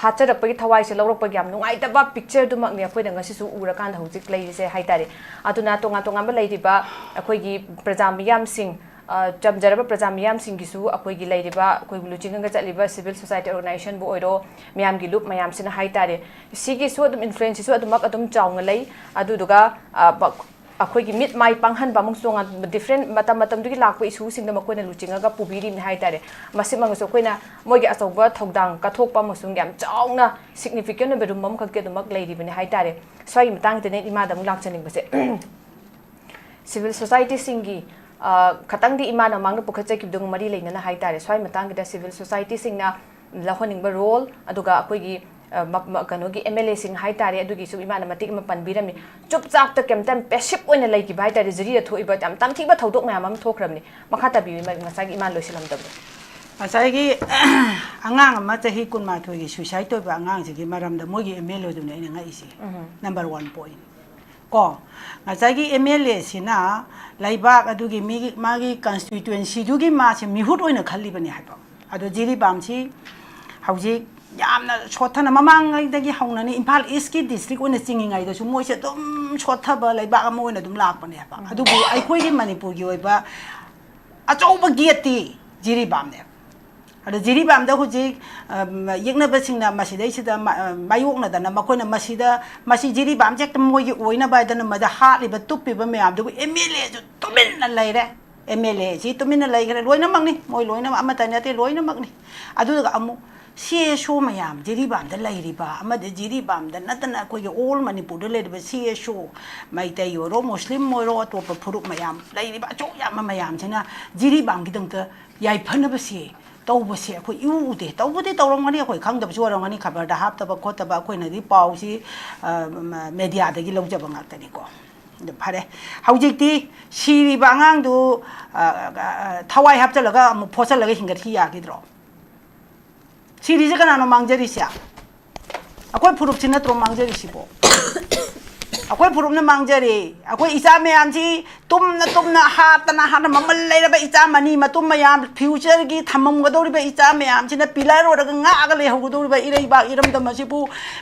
ꯍꯥꯠꯆꯔꯛꯄꯒꯤ ꯊꯋꯥꯏꯁꯦ ꯂꯧꯔꯛꯄꯒꯤ ꯌꯥꯝ ꯅꯨꯡꯉꯥꯏꯇꯕ picture ꯗꯨꯃꯛꯅꯤ ꯑꯩꯈꯣꯏꯅ ꯉꯁꯤꯁꯨ ꯎꯔꯀꯥꯟꯗ ꯍꯧꯖꯤꯛ ꯂꯩꯔꯤꯁꯦ ꯍꯥꯏꯇꯥꯔꯦ꯫ ꯑꯗꯨꯅ ꯇꯣꯉꯥꯟ ꯇꯣꯉꯥꯟꯕ ꯂꯩꯔꯤꯕ ꯑꯩꯈꯣꯏꯒꯤ ꯄ꯭ꯔꯖꯥ ꯃꯤꯌꯥꯝꯁꯤꯡ, ꯑ, ꯆꯝꯖꯔꯕ ꯄ꯭ꯔꯖꯥ ꯃꯤꯌꯥꯝꯁꯤꯡꯒꯤꯁꯨ, ꯑꯩꯈꯣꯏꯒꯤ ꯂꯩꯔꯤꯕ, ꯑꯩꯈꯣꯏꯕꯨ ꯂꯨꯆꯤꯡꯉꯒ ꯆꯠꯂꯤꯕ civil society organization ꯕꯨ ꯑꯣꯏꯔꯣ, ꯃꯌꯥꯝꯒꯤ ꯂꯨꯞ ꯃꯌꯥꯝꯁꯤꯅ ꯍꯥꯏꯇꯥꯔꯦ, ꯁꯤꯒꯤꯁꯨ ꯑꯗꯨꯝ influence ꯁꯤꯁꯨ ꯑꯗꯨꯃꯛ ꯑꯗꯨꯝ ꯆꯥꯎꯅ ꯂꯩ꯫ ꯑꯗꯨꯗꯨꯒ, ꯑ, ꯕ-, ꯑꯩꯈꯣꯏꯒꯤ ꯃꯤꯠ ꯃꯥꯏ ꯄꯥꯡꯍꯟꯕ ꯑꯃꯁꯨꯡ ꯇꯣꯉꯥꯟ different ꯃꯇꯝ ꯃꯇꯝꯗꯨꯒꯤ ꯂꯥꯛꯄ issue ꯁꯤꯡꯗ ꯃꯈꯣꯏꯅ ꯂꯨꯆꯤꯡꯉꯒ ꯄꯨꯕꯤꯔꯤꯕꯅꯤ ꯍꯥꯏꯇꯥꯔꯦ꯫ ꯃꯁꯤꯃꯛꯅꯁꯨ ꯑꯩꯈꯣꯏꯅ ꯃꯣꯏꯒꯤ ꯑꯆꯧꯕ ꯊꯧꯗꯥꯡ ꯀꯠꯊꯣꯛꯄ ꯑꯃꯁꯨꯡ ꯌꯥꯝ ꯆꯥꯎꯅ significant ꯑꯣꯏꯕ ꯔꯨꯝ ꯑꯃꯈꯛꯀꯤ ꯑꯗꯨꯃꯛ ꯂꯩꯔꯤꯕꯅꯤ ꯍꯥꯏꯇꯥꯔꯦ꯫ ꯁ꯭ꯋꯥꯏꯒꯤ ꯃꯇꯥꯡꯁꯤꯗꯅꯦ ꯏꯃꯥꯗ ꯑꯃꯨꯛ ꯂꯥꯛꯆꯅꯤꯡꯕꯁꯦ꯫ Civil society ꯁꯤꯡꯒꯤ, ꯑ, ꯈꯇꯪꯗꯤ ꯏꯃꯥꯅ ꯃꯃꯥꯡꯗ ꯄꯨꯈꯠꯆꯈꯤꯕꯗꯨꯒ ꯃꯔꯤ ꯂꯩꯅꯅ ꯍꯥꯏꯇꯥꯔꯦ, ꯁ꯭ꯋꯥꯏ ꯃꯇꯥꯡꯒꯤꯗ civil society ꯁꯤꯡꯅ ꯂꯧꯍꯟꯅꯤꯡꯕ role, ꯑꯗꯨꯒ ꯑꯩꯈꯣꯏꯒꯤ, ꯑ, ꯃ-, ꯃ-, ꯀꯩꯅꯣꯒꯤ M L A ꯁꯤꯡ ꯍꯥꯏꯇꯥꯔꯦ, ꯑꯗꯨꯒꯤꯁꯨ ꯏꯃꯥꯅ ꯃꯇꯦꯛ ꯑꯃ ꯄꯟꯕꯤꯔꯝꯃꯤ꯫ ꯆꯨꯞ ꯆꯥꯞꯇ ꯀꯩꯝꯇ passive ꯑꯣꯏꯅ ꯂꯩꯈꯤꯕ ꯍꯥꯏꯇꯥꯔꯦ, ꯖꯤꯔꯤꯗ ꯊꯣꯛꯏꯕ ꯌꯥꯝ ꯇꯝꯊꯤꯕ ꯊꯧꯗꯣꯛ ꯃꯌꯥꯝ ꯑꯃ ꯊꯣꯛꯈ꯭ꯔꯕꯅꯤ꯫ ꯃꯈꯥ ꯇꯥꯕꯤꯌꯨ ꯏꯃꯥ, ꯉꯁꯥꯏꯒꯤ ꯏꯃꯥꯅ ꯂꯣꯏꯁꯤꯜꯂꯝꯗꯕꯗꯣ꯫ ꯉꯁꯥꯏꯒꯤ ꯑꯉꯥꯡ ꯑꯃ ꯆꯍꯤ ꯀꯨꯟꯃꯥꯊꯣꯏꯒꯤ suicide ꯇꯧꯕ ꯑꯉꯥꯡꯁꯤꯒꯤ ꯃꯔꯝꯗ ꯃꯣꯏꯒꯤ M L A ꯗꯨꯅꯦ ꯑꯩꯅ ꯉꯛꯏꯁꯦ꯫ Number one point꯫ ꯀꯣ, ꯉꯁꯥꯏꯒꯤ M L A ꯁꯤꯅ ꯂꯩꯕꯥꯛ ꯑꯗꯨꯒꯤ ꯃꯤꯒꯤ, ꯃꯥꯒꯤ constituency ꯗꯨꯒꯤ ꯃꯥꯁꯦ ꯃꯤꯍꯨꯠ ꯑꯣꯏꯅ ꯈꯜꯂꯤꯕꯅꯦ ꯍꯥꯏꯕ꯫ ꯑꯗꯣ ꯖꯤꯔꯤꯕꯥꯝꯁꯤ ꯍꯧꯖꯤꯛ ꯌꯥꯝꯅ ꯁꯣꯠꯊꯅ, ꯃꯃꯥꯡꯉꯩꯗꯒꯤ ꯍꯧꯅꯅ ꯏꯝꯐꯥꯜ East ꯀꯤ district ꯑꯣꯏꯅ ꯆꯤꯡꯉꯤꯉꯩꯗꯁꯨ ꯃꯣꯏꯁꯦ ꯑꯗꯨꯝ ꯁꯣꯠꯊꯕ ꯂꯩꯕꯥꯛ ꯑꯃ ꯑꯣꯏꯅ ꯑꯗꯨꯝ ꯂꯥꯛꯄꯅꯦ ꯍꯥꯏꯕ꯫ ꯑꯗꯨꯕꯨ ꯑꯩꯈꯣꯏꯒꯤ ꯃꯅꯤꯄꯨꯔꯒꯤ ꯑꯣꯏꯕ ꯑꯆꯧꯕ ꯒꯦꯠꯇꯤ ꯖꯤꯔꯤꯕꯥꯝꯅꯦ꯫ ꯑꯗ ꯖꯤꯔꯤꯕꯥꯝꯗ ꯍꯧꯖꯤꯛ, ꯑ, ꯌꯦꯛꯅꯕꯁꯤꯡꯅ ꯃꯁꯤꯗꯩꯁꯤꯗ ꯃꯥ-, ꯑ, ꯃꯥꯌꯣꯛꯅꯗꯅ ꯃꯈꯣꯏꯅ ꯃꯁꯤꯗ, ꯃꯁꯤ ꯖꯤꯔꯤꯕꯥꯝꯁꯦ ꯍꯦꯛꯇ ꯃꯣꯏꯒꯤ ꯑꯣꯏꯅꯕ ꯍꯥꯏꯗꯅ ꯃꯗ ꯍꯥꯠꯂꯤꯕ ꯇꯨꯞꯄꯤꯕ ꯃꯌꯥꯝꯗꯨꯕꯨ ꯑꯦꯝ ꯑꯦꯜ ꯑꯦꯁꯨ ꯇꯨꯃꯤꯟꯅ ꯂꯩꯔꯦ꯫ ꯑꯦꯝ ꯑꯦꯜ ꯑꯦꯁꯤ ꯇꯨꯃꯤꯟꯅ ꯂꯩꯈ꯭ꯔꯦ꯫ ꯂꯣꯏꯅꯃꯛꯅꯤ, ꯃꯣꯏ ꯂꯣꯏꯅꯃꯛ, ꯑꯃꯠꯇ ꯅꯠꯇꯦ, ꯂꯣꯏꯅꯃꯛꯅꯤ꯫ ꯑꯗꯨꯒ ꯑꯃꯨꯛ ꯁꯤ ꯑꯦꯁ ꯑꯣ ꯃꯌꯥꯝ, ꯖꯤꯔꯤꯕꯥꯝꯗ ꯂꯩꯔꯤꯕ ꯑꯃꯗꯤ ꯖꯤꯔꯤꯕꯥꯝꯗ ꯅꯠꯇꯅ ꯑꯩꯈꯣꯏꯒꯤ ꯑꯣꯜ ꯃꯅꯤꯄꯨꯔꯗ ꯂꯩꯔꯤꯕ ꯁꯤ ꯑꯦꯁ ꯑꯣ, ꯃꯩꯇꯩ ꯑꯣꯏꯔꯣ, ꯃꯨꯁꯂꯤꯝ ꯑꯣꯏꯔꯣ, ꯑꯇꯣꯞꯄ ꯐꯨꯔꯨꯞ ꯃꯌꯥꯝ ꯂꯩꯔꯤꯕ ꯑꯆꯧ ꯌꯥꯝꯕ ꯃꯌꯥꯝꯁꯤꯅ ꯖꯤꯔꯤꯕꯥꯝꯒꯤꯗꯃꯛꯇ ꯌꯥꯏꯐꯅꯕꯁꯦ ꯇꯧꯕꯁꯦ ꯑꯩꯈꯣꯏ ꯏꯎ ꯎꯗꯦ꯫ ꯇꯧꯕꯗꯤ ꯇꯧꯔꯝꯒꯅꯤ, ꯑꯩꯈꯣꯏ ꯈꯪꯗꯕꯁꯨ ꯑꯣꯏꯔꯝꯒꯅꯤ, ꯈꯕꯔꯗ ꯍꯥꯞꯇꯕ ꯈꯣꯠꯇꯕ, ꯑꯩꯈꯣꯏꯅꯗꯤ ꯄꯥꯎꯁꯤ, ꯑ, ꯃ-, ꯃꯦꯗꯤꯌꯥꯗꯒꯤ ꯂꯧꯖꯕ ꯉꯥꯛꯇꯅꯤꯀꯣ꯫ ꯑꯗꯨ ꯐꯔꯦ, ꯍꯧꯖꯤꯛꯇꯤ ꯁꯤꯔꯤꯕ ꯑꯉꯥꯡꯗꯨ, ꯑ, ꯑ, ꯑ, ꯊꯋꯥꯏ ꯍꯥꯞꯆꯤꯜꯂꯒ ꯑꯃꯨꯛ ꯐꯣꯠꯆꯜꯂꯒ ꯍꯤꯡꯒꯠꯈꯤ ꯌꯥꯈꯤꯗ꯭ꯔꯣ? ꯁꯤꯔꯤꯁꯦ ꯀꯅꯥꯅꯣ ꯃꯥꯡꯖꯔꯤꯁꯦ? ꯑꯩꯈꯣꯏ ꯐꯨꯔꯨꯞꯁꯤ ꯅꯠꯇ꯭ꯔꯣ ꯃꯥꯡꯖꯔꯤꯁꯤꯕꯣ? ꯑꯩꯈꯣꯏ ꯐꯨꯔꯨꯞꯅ ꯃꯥꯡꯖꯔꯦ꯫ ꯑꯩꯈꯣꯏ ꯏꯆꯥ ꯃꯌꯥꯝꯁꯤ ꯇꯨꯝꯅ ꯇꯨꯝꯅ, ꯍꯥꯠꯇꯅ ꯍꯥꯠꯇꯅ, ꯃꯃꯜ ꯂꯩꯔꯕ ꯏꯆꯥ ꯃꯅꯤ ꯃꯇꯨꯝ ꯃꯌꯥꯝ, ꯐ꯭ꯌꯨꯆꯔꯒꯤ ꯊꯝꯃꯝꯒꯗꯧꯔꯤꯕ ꯏꯆꯥ ꯃꯌꯥꯝꯁꯤꯅ ꯄꯤꯂꯔ ꯑꯣꯏꯔꯒ ꯉꯥꯛꯑꯒ ꯂꯩꯍꯧꯒꯗꯧꯔꯤꯕ ꯏꯔꯩꯕꯥꯛ ꯏꯔꯝꯗꯝ ꯑꯁꯤꯕꯨ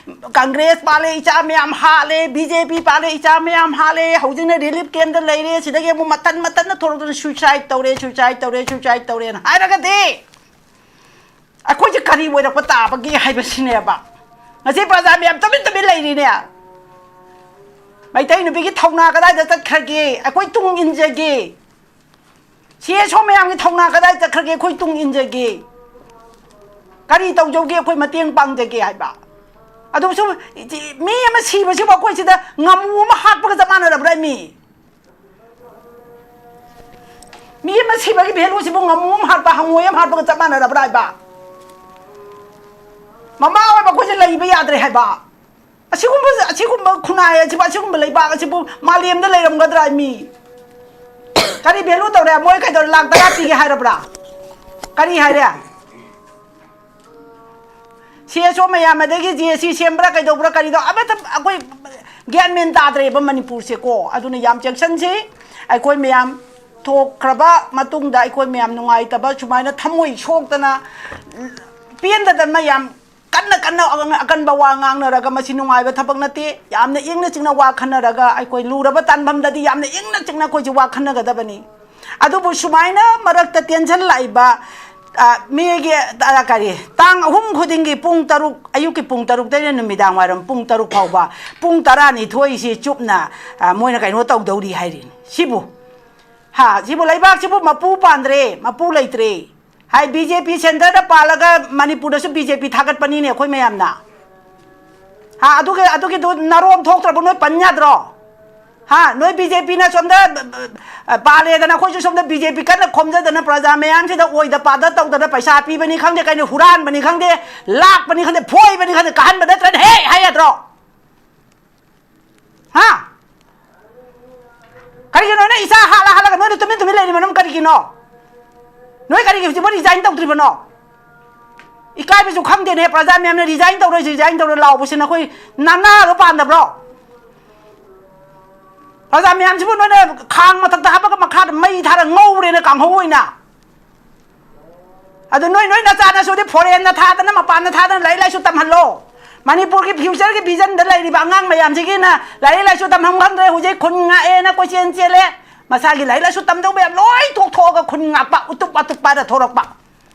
ꯀꯪꯒ꯭ꯔꯦꯁ ꯄꯥꯜꯂꯦ, ꯏꯆꯥ ꯃꯌꯥꯝ ꯍꯥꯠꯂꯦ, ꯕꯤ ꯖꯦ ꯄꯤ ꯄꯥꯜꯂꯦ, ꯏꯆꯥ ꯃꯌꯥꯝ ꯍꯥꯠꯂꯦ, ꯍꯧꯖꯤꯛꯅ ꯔꯤꯂꯤꯐ ꯀꯦꯝꯗ ꯂꯩꯔꯦ, ꯁꯤꯗꯒꯤ ꯑꯃꯨꯛ ꯃꯇꯟ ꯃꯇꯟꯅ ꯊꯣꯛꯂꯛꯇꯅ suicide ꯇꯧꯔꯦ, suicide ꯇꯧꯔꯦ, suicide ꯇꯧꯔꯦꯅ ꯍꯥꯏꯔꯒꯗꯤ ꯑꯩꯈꯣꯏꯁꯦ ꯀꯔꯤ ꯑꯣꯏꯔꯛꯄ ꯇꯥꯕꯒꯦ ꯍꯥꯏꯕꯁꯤꯅꯦꯕ꯫ ꯉꯁꯤ ꯄ꯭ꯔꯖꯥ ꯃꯌꯥꯝ ꯇꯨꯃꯤꯟ ꯇꯨꯃꯤꯟ ꯂꯩꯔꯤꯅꯦ꯫ ꯃꯩꯇꯩ ꯅꯨꯄꯤꯒꯤ ꯊꯧꯅꯥ ꯀꯗꯥꯏꯗ ꯆꯠꯈ꯭ꯔꯒꯦ? ꯑꯩꯈꯣꯏ ꯇꯨꯡ ꯏꯟꯖꯒꯦ꯫ ꯁꯤ ꯑꯦꯁ ꯑꯣ ꯃꯌꯥꯝꯒꯤ ꯊꯧꯅꯥ ꯀꯗꯥꯏ ꯆꯠꯈ꯭ꯔꯒꯦ? ꯑꯩꯈꯣꯏ ꯇꯨꯡ ꯏꯟꯖꯒꯦ꯫ ꯀꯔꯤ ꯇꯧꯖꯧꯒꯦ? ꯑꯩꯈꯣꯏ ꯃꯇꯦꯡ ꯄꯥꯡꯖꯒꯦ ꯍꯥꯏꯕ꯫ ꯑꯗꯨꯁꯨ ꯃꯤ ꯑꯃ ꯁꯤꯕꯁꯤꯕꯨ ꯑꯩꯈꯣꯏ ꯁꯤꯗ ꯉꯥꯃꯨ ꯑꯃ ꯍꯥꯠꯄꯒ ꯆꯞ ꯃꯥꯟꯅꯔꯕ꯭ꯔꯥ ꯃꯤ? ꯃꯤ ꯑꯃ ꯁꯤꯕꯒꯤ ꯚꯦꯂꯨꯁꯤꯕꯨ ꯉꯥꯃꯨ ꯑꯃ ꯍꯥꯠꯄ, ꯍꯪꯉꯣꯏ ꯑꯃ ꯍꯥꯠꯄꯒ ꯆꯞ ꯃꯥꯟꯅꯔꯕ꯭ꯔꯥ ꯍꯥꯏꯕ? ꯃꯃꯥ ꯑꯣꯏꯕ ꯑꯩꯈꯣꯏꯁꯦ ꯂꯩꯕ ꯌꯥꯗ꯭ꯔꯦ ꯍꯥꯏꯕ꯫ ꯑꯁꯤꯒꯨꯝꯕ, ꯑꯁꯤꯒꯨꯝꯕ ꯈꯨꯟꯅꯥꯏ ꯑꯁꯤꯕꯨ, ꯑꯁꯤꯒꯨꯝꯕ ꯂꯩꯕꯥꯛ ꯑꯁꯤꯕꯨ ꯃꯥꯂꯦꯝꯗ ꯂꯩꯔꯝꯒꯗ꯭ꯔꯥ ꯃꯤ? ꯀꯔꯤ ꯚꯦꯂꯨ ꯇꯧꯔꯦ? ꯃꯣꯏ ꯀꯩꯗꯧꯔꯦ? ꯂꯥꯛ ꯇꯔꯥ ꯄꯤꯒꯦ ꯍꯥꯏꯔꯕ꯭ꯔꯥ? ꯀꯔꯤ ꯍꯥꯏꯔꯦ? ꯁꯤ ꯑꯦꯁ ꯑꯣ ꯃꯌꯥꯝ, ꯑꯗꯒꯤ ꯖꯤ ꯑꯦꯁ ꯁꯤ ꯁꯦꯝꯕ꯭ꯔꯥ, ꯀꯩꯗꯧꯕ꯭ꯔꯥ, ꯀꯔꯤꯗꯣ ꯑꯃꯠꯇ ꯑꯩꯈꯣꯏ ꯒ꯭ꯌꯥꯟ ꯃꯦꯟ ꯇꯥꯗ꯭ꯔꯦꯕ ꯃꯅꯤꯄꯨꯔꯁꯦꯀꯣ꯫ ꯑꯗꯨꯅ ꯌꯥꯝ ꯆꯦꯛꯁꯟꯁꯤ꯫ ꯑꯩꯈꯣꯏ ꯃꯌꯥꯝ ꯊꯣꯛꯈ꯭ꯔꯕ ꯃꯇꯨꯡꯗ ꯑꯩꯈꯣꯏ ꯃꯌꯥꯝ ꯅꯨꯡꯉꯥꯏꯇꯕ, ꯁꯨꯃꯥꯏꯅ ꯊꯃꯣꯏ ꯁꯣꯛꯇꯅ, ꯄꯦꯟꯗꯗꯅ ꯌꯥꯝ ꯀꯟꯅ ꯀꯟꯅ ꯑꯀꯟꯕ ꯋꯥ ꯉꯥꯡꯅꯔꯒ ꯃꯁꯤ ꯅꯨꯡꯉꯥꯏꯕ ꯊꯕꯛ ꯅꯠꯇꯦ꯫ ꯌꯥꯝꯅ ꯏꯪꯅ ꯆꯤꯛꯅ ꯋꯥ ꯈꯟꯅꯔꯒ ꯑꯩꯈꯣꯏ ꯂꯨꯔꯕ ꯇꯥꯟꯐꯝꯗꯗꯤ ꯌꯥꯝꯅ ꯏꯪꯅ ꯆꯤꯛꯅ ꯑꯩꯈꯣꯏꯁꯦ ꯋꯥ ꯈꯟꯅꯒꯗꯕꯅꯤ꯫ ꯑꯗꯨꯕꯨ ꯁꯨꯃꯥꯏꯅ ꯃꯔꯛꯇ ꯇꯦꯟꯁꯤꯜꯂꯛꯏꯕ ꯃꯤꯒꯤ ꯀꯔꯤ, ꯇꯥꯡ ꯑꯍꯨꯝ ꯈꯨꯗꯤꯡꯒꯤ ꯄꯨꯡ ꯇꯔꯨꯛ, ꯑꯌꯨꯛꯀꯤ ꯄꯨꯡ ꯇꯔꯨꯛꯇꯩꯅ ꯅꯨꯃꯤꯗꯥꯡ ꯋꯥꯏꯔꯝ ꯄꯨꯡ ꯇꯔꯨꯛ ꯐꯥꯎꯕ, ꯄꯨꯡ ꯇꯔꯥꯅꯤꯊꯣꯏꯁꯤ ꯆꯨꯞꯅ ꯃꯣꯏꯅ ꯀꯩꯅꯣ ꯇꯧꯗꯧꯔꯤ ꯍꯥꯏꯔꯤꯅꯤ꯫ ꯁꯤꯕꯨ ꯍꯥ, ꯁꯤꯕꯨ ꯂꯩꯕꯥꯛꯁꯤꯕꯨ ꯃꯄꯨ ꯄꯥꯟꯗ꯭ꯔꯦ, ꯃꯄꯨ ꯂꯩꯇ꯭ꯔꯦ꯫ ꯍꯥꯏ, ꯕꯤ ꯖꯦ ꯄꯤ ꯁꯦꯟꯇꯔꯗ ꯄꯥꯜꯂꯒ ꯃꯅꯤꯄꯨꯔꯗꯁꯨ ꯕꯤ ꯖꯦ ꯄꯤ ꯊꯥꯒꯠꯄꯅꯤꯅꯦ ꯑꯩꯈꯣꯏ ꯃꯌꯥꯝꯅ꯫ ꯍꯥ, ꯑꯗꯨꯒꯤ, ꯑꯗꯨꯒꯤꯗꯨ ꯅꯔꯣꯝ ꯊꯣꯛꯇ꯭ꯔꯕ ꯅꯣꯏ ꯄꯟ ꯌꯥꯗ꯭ꯔꯣ? ꯍꯥ, ꯅꯣꯏ ꯕꯤ ꯖꯦ ꯄꯤꯅ ꯁꯣꯝꯗ, ꯑ, ꯄꯥꯜꯂꯦꯗꯅ ꯑꯩꯈꯣꯏꯁꯨ ꯁꯣꯝꯗ ꯕꯤ ꯖꯦ ꯄꯤ ꯀꯟꯅ ꯈꯣꯝꯖꯗꯅ ꯄ꯭ꯔꯖꯥ ꯃꯌꯥꯝꯁꯤꯗ ꯑꯣꯏꯗ ꯄꯥꯗ ꯇꯧꯗꯅ ꯄꯩꯁꯥ ꯄꯤꯕꯅꯤ ꯈꯪꯗꯦ, ꯀꯩꯅꯣ ꯍꯨꯔꯥꯟꯕꯅꯤ ꯈꯪꯗꯦ, ꯂꯥꯛꯄꯅꯤ ꯈꯪꯗꯦ, ꯐꯣꯏꯕꯅꯤ ꯈꯪꯗꯦ, ꯀꯥꯍꯟꯕ ꯅꯠꯇ꯭ꯔꯅ ꯍꯦ ꯍꯥꯏ ꯌꯥꯗ꯭ꯔꯣ? ꯍꯥ? ꯀꯔꯤꯒꯤꯅꯣ ꯅꯣꯏ ꯏꯆꯥ ꯍꯥꯠꯂ ꯍꯥꯠꯂꯒ ꯅꯣꯏꯅ ꯇꯨꯃꯤꯟ ꯇꯨꯃꯤꯟ ꯂꯩꯔꯤꯕꯅꯣ ꯀꯔꯤꯒꯤꯅꯣ? ꯅꯣꯏ ꯀꯔꯤꯒꯤ ꯍꯧꯖꯤꯛꯐꯥꯎ ꯔꯤꯖꯥꯏꯟ ꯇꯧꯗ꯭ꯔꯤꯕꯅꯣ? ꯏꯀꯥꯏꯕꯁꯨ ꯈꯪꯗꯦꯅꯦ, ꯄ꯭ꯔꯖꯥ ꯃꯌꯥꯝꯅ ꯔꯤꯖꯥꯏꯟ ꯇꯧꯔꯣꯏ, ꯔꯤꯖꯥꯏꯟ ꯇꯧꯔꯣꯏ ꯂꯥꯎꯕꯁꯤꯅ ꯑꯩꯈꯣꯏ ꯅꯅꯥꯗꯣ ꯄꯥꯟꯗꯕ꯭ꯔꯣ? ꯄ꯭ꯔꯖꯥ ꯃꯌꯥꯝꯁꯤꯕꯨ ꯅꯣꯏꯅ ꯈꯥꯡ ꯃꯊꯛꯇ ꯍꯥꯞꯄꯒ ꯃꯈꯥꯗ ꯃꯩ ꯊꯥꯔ ꯉꯧꯔꯦꯅ ꯀꯥꯡꯍꯧ ꯑꯣꯏꯅ꯫ ꯑꯗꯨ ꯅꯣꯏ, ꯅꯣꯏ ꯅꯆꯥꯅꯁꯨꯗꯤ ꯐꯣꯔꯦꯟꯗ ꯊꯥꯗꯅ, ꯃꯄꯥꯟꯗ ꯊꯥꯗꯅ ꯂꯥꯏꯔꯤꯛ ꯂꯥꯏꯁꯨ ꯇꯝꯍꯜꯂꯣ꯫ ꯃꯅꯤꯄꯨꯔꯒꯤ ꯐ꯭ꯌꯨꯆꯔꯒꯤ ꯚꯤꯖꯟꯗ ꯂꯩꯔꯤꯕ ꯑꯉꯥꯡ ꯃꯌꯥꯝꯁꯤꯒꯤꯅ ꯂꯥꯏꯔꯤꯛ ꯂꯥꯏꯁꯨ ꯇꯝꯐꯝ ꯈꯪꯗ꯭ꯔꯦ, ꯍꯧꯖꯤꯛ ꯈꯨꯟ ꯉꯥꯛꯑꯦꯅ ꯀꯣꯏꯆꯦꯟ ꯆꯦꯜꯂꯦ꯫ ꯃꯁꯥꯒꯤ ꯂꯥꯏꯔꯤꯛ ꯂꯥꯏꯁꯨ ꯇꯝꯗꯧ ꯃꯌꯥꯝ ꯂꯣꯏ ꯇꯣꯛꯊꯣꯛꯑꯒ ꯈꯨꯟ ꯉꯥꯛꯄ, ꯎꯇꯨꯞ ꯋꯥꯇꯨꯞ ꯄꯥꯏꯔ ꯊꯣꯔꯛꯄ꯫